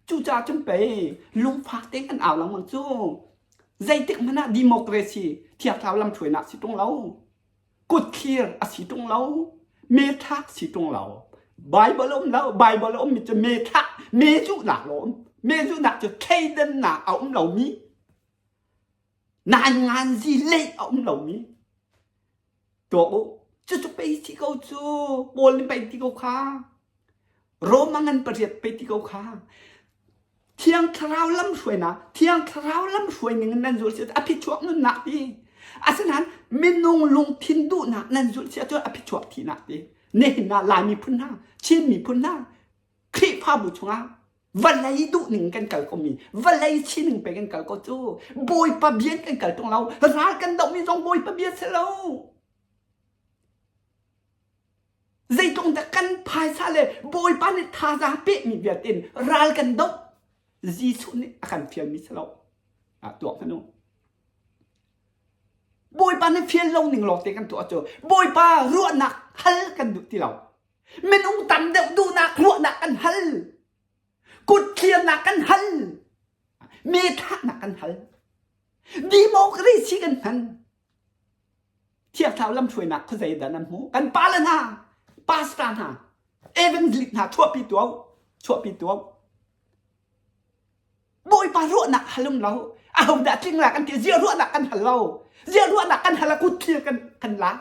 Cucaah cun pei lungfak tein kan au lengmang cu. Zeitik hmanh ah democracy thiangthlarau lamhruainak si ṭung lo. Kutthlir a si ṭung lo. Methlak si ṭung lo. Bible a um lo. Bible a ummi cu methlak, mezuhnak lo um. Mezuhnak cu thleidannak a um lomi. Nainganzi lei a um lomi. Tuak u. Cucu pei si ko cu. Paul nih pei ti ko kha. Rome a ngan pariat pei ti ko kha. Thiang Thlarau lamhruainak, Thiang Thlarau lamhruai ning in nan zulh si a phichuak nunnak ti. Asinain minung lungthin duhnak nan zulh si ahcun a phichuak thihnak ti. Nihin ah Lai miphun hna, Chin miphun hna, Khrihfabu chungah vawlei duhning kan kal komi vawlei sining pe kan kal ko cu bawipa bia kan kal tung lo ral kan dohmi zong bawipa bia si lo zeitlung dah kan phaisa le bawipa nih thazaang pekmi vialte in ral kan doh Jesuh nih a kan fialmi si lo ah tuak hmanh u Bawipa nih fial lo ning lawng te kan tuah cu Bawipa ruahnak hal kan duh ti lo Minung tam deuh duhnak ruahnak kan hal. Kut thliarnak kan hal. Me thlaknak kan hal. Democracy kan hman. Thiangthlarau lamhruainak khuazei dah nan hmuh? Kan pale hna, pastor hna, evangelist hna chuahpi tuah chuahpi tuah. Bawipa ruahnak hal um lo. Ahodah tling la kan ti zia ruahnak kan hal lo. Zia ruahnak kan hal a kut thlir kan kan la.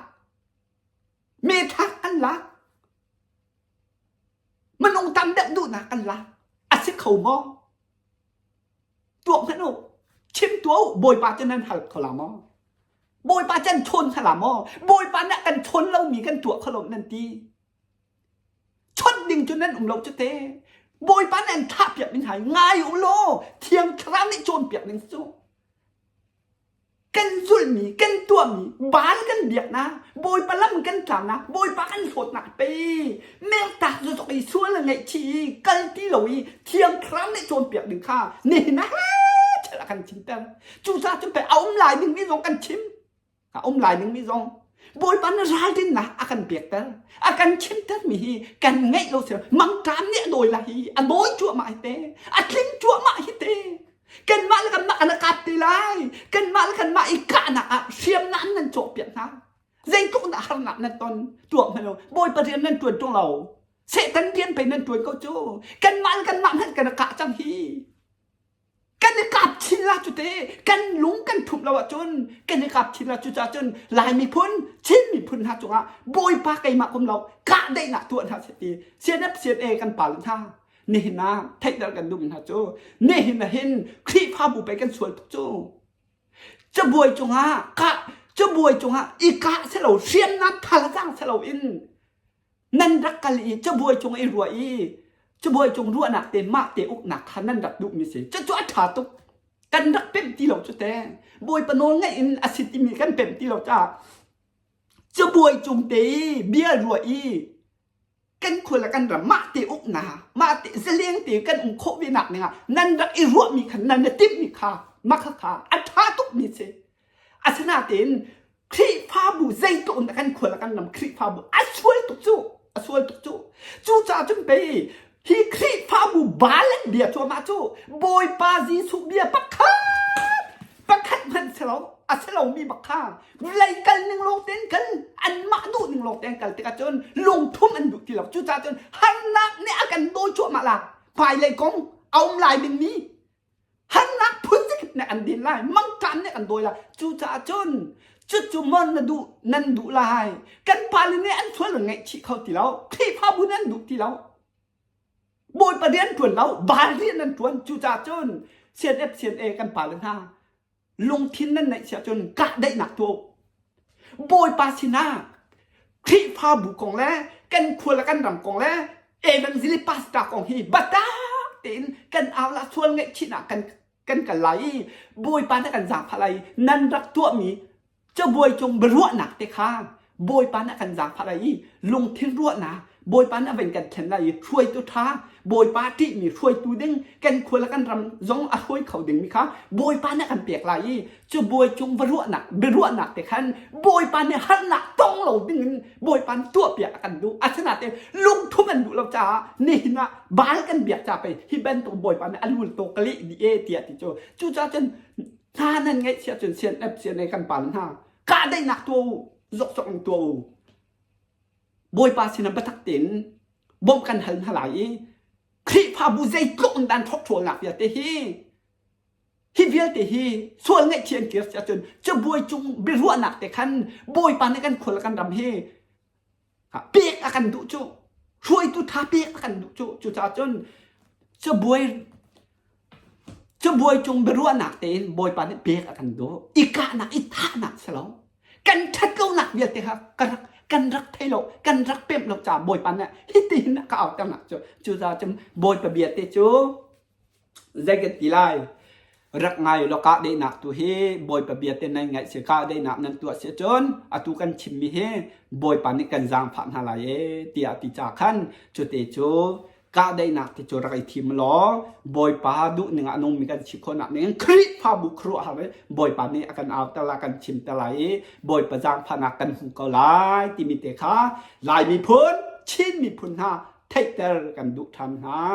Methak an lak. Minung tam deuh duhnak an lak. A si kho maw? Tuak hmanh u. Chim tuah u. Bawipa cu nan hal kho la maw? Bawipa cu an chawn hna la maw? Bawipa nih a kan chawn lomi kan tuah kho lo nan ti. Chawnh ding cu nan um lo cu te. Bawipa nih an thah piak ding hai ngai u law Thiang Thlarau nih cawnpiak ding cu. Kan zulhmi, kan tuahmi, Baal kan biaknak, Bawipa lam kan tlaunak, Bawipa kan hlawtnak pei mertak zozok i sual a ngaihchih i kal ti lo i Thiang Thlarau nih cawnpiak ding kha nihin ah thil a kan chimter. Cucaah cun pei a um lai dingmi zong kan chim. A um lai dingmi zong Bawipa nih ralrinnak a kan pekter. A kan chimtermi hi kan ngeih lo si mangṭam nih a dawi lai hi a dawi cuahmah hi te a tling cuahmah hi te Kanmah le kanmah kan kap te lai. Kanmah le kanmah i kahnak ah hriamnam nan cawhpiak hna. Zeitluk dah harnak nan ton tuah hmanh lo. Bawipa rian nan ṭuan ṭung lo. Satan rian pei nan ṭuan ko cu. Kanmah le kanmah hmanh kan kah cang hi. Kan i kap chin la cu te kan lung kan thumh lo ahcun kan i kap chin la cucaah cun Lai miphun Chin miphun hna cungah Bawipa keimah kum lo kahdaihnak tuah hna seh ti CNF CNA kan pa le hna nihin ah theihter kan duhmi hna cu nihin ah hin Khrihfabu pei kan sual tuk cu cabuai cungah kah cabuai cungah i kah selo hriamnam thazaang selo in nan rak kal i cabuai cung i ruah i cabuai cung ruahnak te mah te uknak kha nan rak duhmi si cucu a ṭha tuk kan rak pemh ti lo cu te bawipa nawl ngaih in a si timi kan pemh ti lo caah cabuai cung te i bia ruah i kan khua le kan ram mah te uknak mah te zaleng te kan um khawh ve nak ning ah nan rak i ruahmi kha nan i timhmi kha mah kha kha a ṭha tukmi si asinain Khrihfabu zeitluk in kan khual kan ram Khrihfabu a sual tuk cu a sual tuk cu cucaah cun pei hi Khrihfabu balan bia cuahmah cu Bawipa Jesuh bia pakhat pakhat hmanh si lo a si lomi bak kha vawlei kal ning lawng tein kal anmah duh ning lawng tein kal tikah cun lungthum an duh ti lo cucaah cun harnak nih a kan dawi cuahmah la hmailei kong a um lai dingmi Harnak phun nih an din lai, mangṭam nih an dawi lai. Cucaah cun cucu maw na duh, nan duh lai. Kan pale nih an sual ngaihchih kho ti lo. Khrihfabu nih an duh ti lo. Bawipa rian ṭuan lo, Baal rian an ṭuan. Cucaah cun CNF CNA kan pale hna lungthin nan neih si ahcun kahdaihnak tuah u. Bawipa sinah Khrihfabu kong le kan khua le kan ram kong le evangelist pastor kong hi biatak tein kan au la sual ngaihchihnak kan kan kal lai i Bawipa nih kan zaangfah lai i nan rak tuahmi cabuai cung biaruahnak te kha Bawipa nih a kan zaangfah lai i lungthin ruahnak Bawipa nih a van kan thlen lai i hruaitu ṭha Bawipa ṭihmi hruaitu ding kan khua le kan ram zong a hruai kho dingmi kha Bawipa nih a kan pek lai i cu bawi cung va ruahnak biaruahnak te khan Bawipa nih harnak tong lo dingin Bawipa nih tuahpiak a kan duh asinain lungthum an duh lo caah nihin ah Baal kan biak ca pei hi bantuk Bawipa nih a lul to ka leh dih e tiah ti cu cucaah cun hna nan ngaihchiah cun CNF CNA kan pa le hna kahdaihnak tuah u zokzok in tuah u Bawipa sinah biatak tein bawmh kan hal hna lai i Khrihfabu zeitluk in dan ṭhawkṭhawlnak vialte hi hi vialte hi sual ngaihchih an kir si ahcun cabuai cung biaruahnak te khan Bawipa nih kan khual kan ram hi pek a kan duh cu hruaitu ṭha pek a kan duh cu cucaah cun cabuai Cabuai cung biaruahnak tein Bawipa nih pek a kan duh. I kahnak, i thahnak si lo. Kan ṭhat lonak vialte kha ka rak, kan rak thei lo, kan rak pemh lo caah Bawipa nih hitihin a ka auternak cu. Cucaah cun Bawipa bia te cu zei kan ti lai? Rak ngai law kahdaihnak tu hi Bawipa bia te nan ngaih si kahdaihnak nan tuah si cun atu kan chimmi hi Bawipa nih kan zaangfah hna lai ee tiah ti ca khan cute cu kahdaihnak ti cu rak i thim law Bawipa duhning ah a nungmi kan si khawhnak ning Khrihfabu khuaruahhar in Bawipa nih a kan auter lai kan chim te lai i Bawipa zaangfahnak kan hmu ko lai timi te kha Lai miphun Chin miphun hna theihter kan duh ṭhan hna.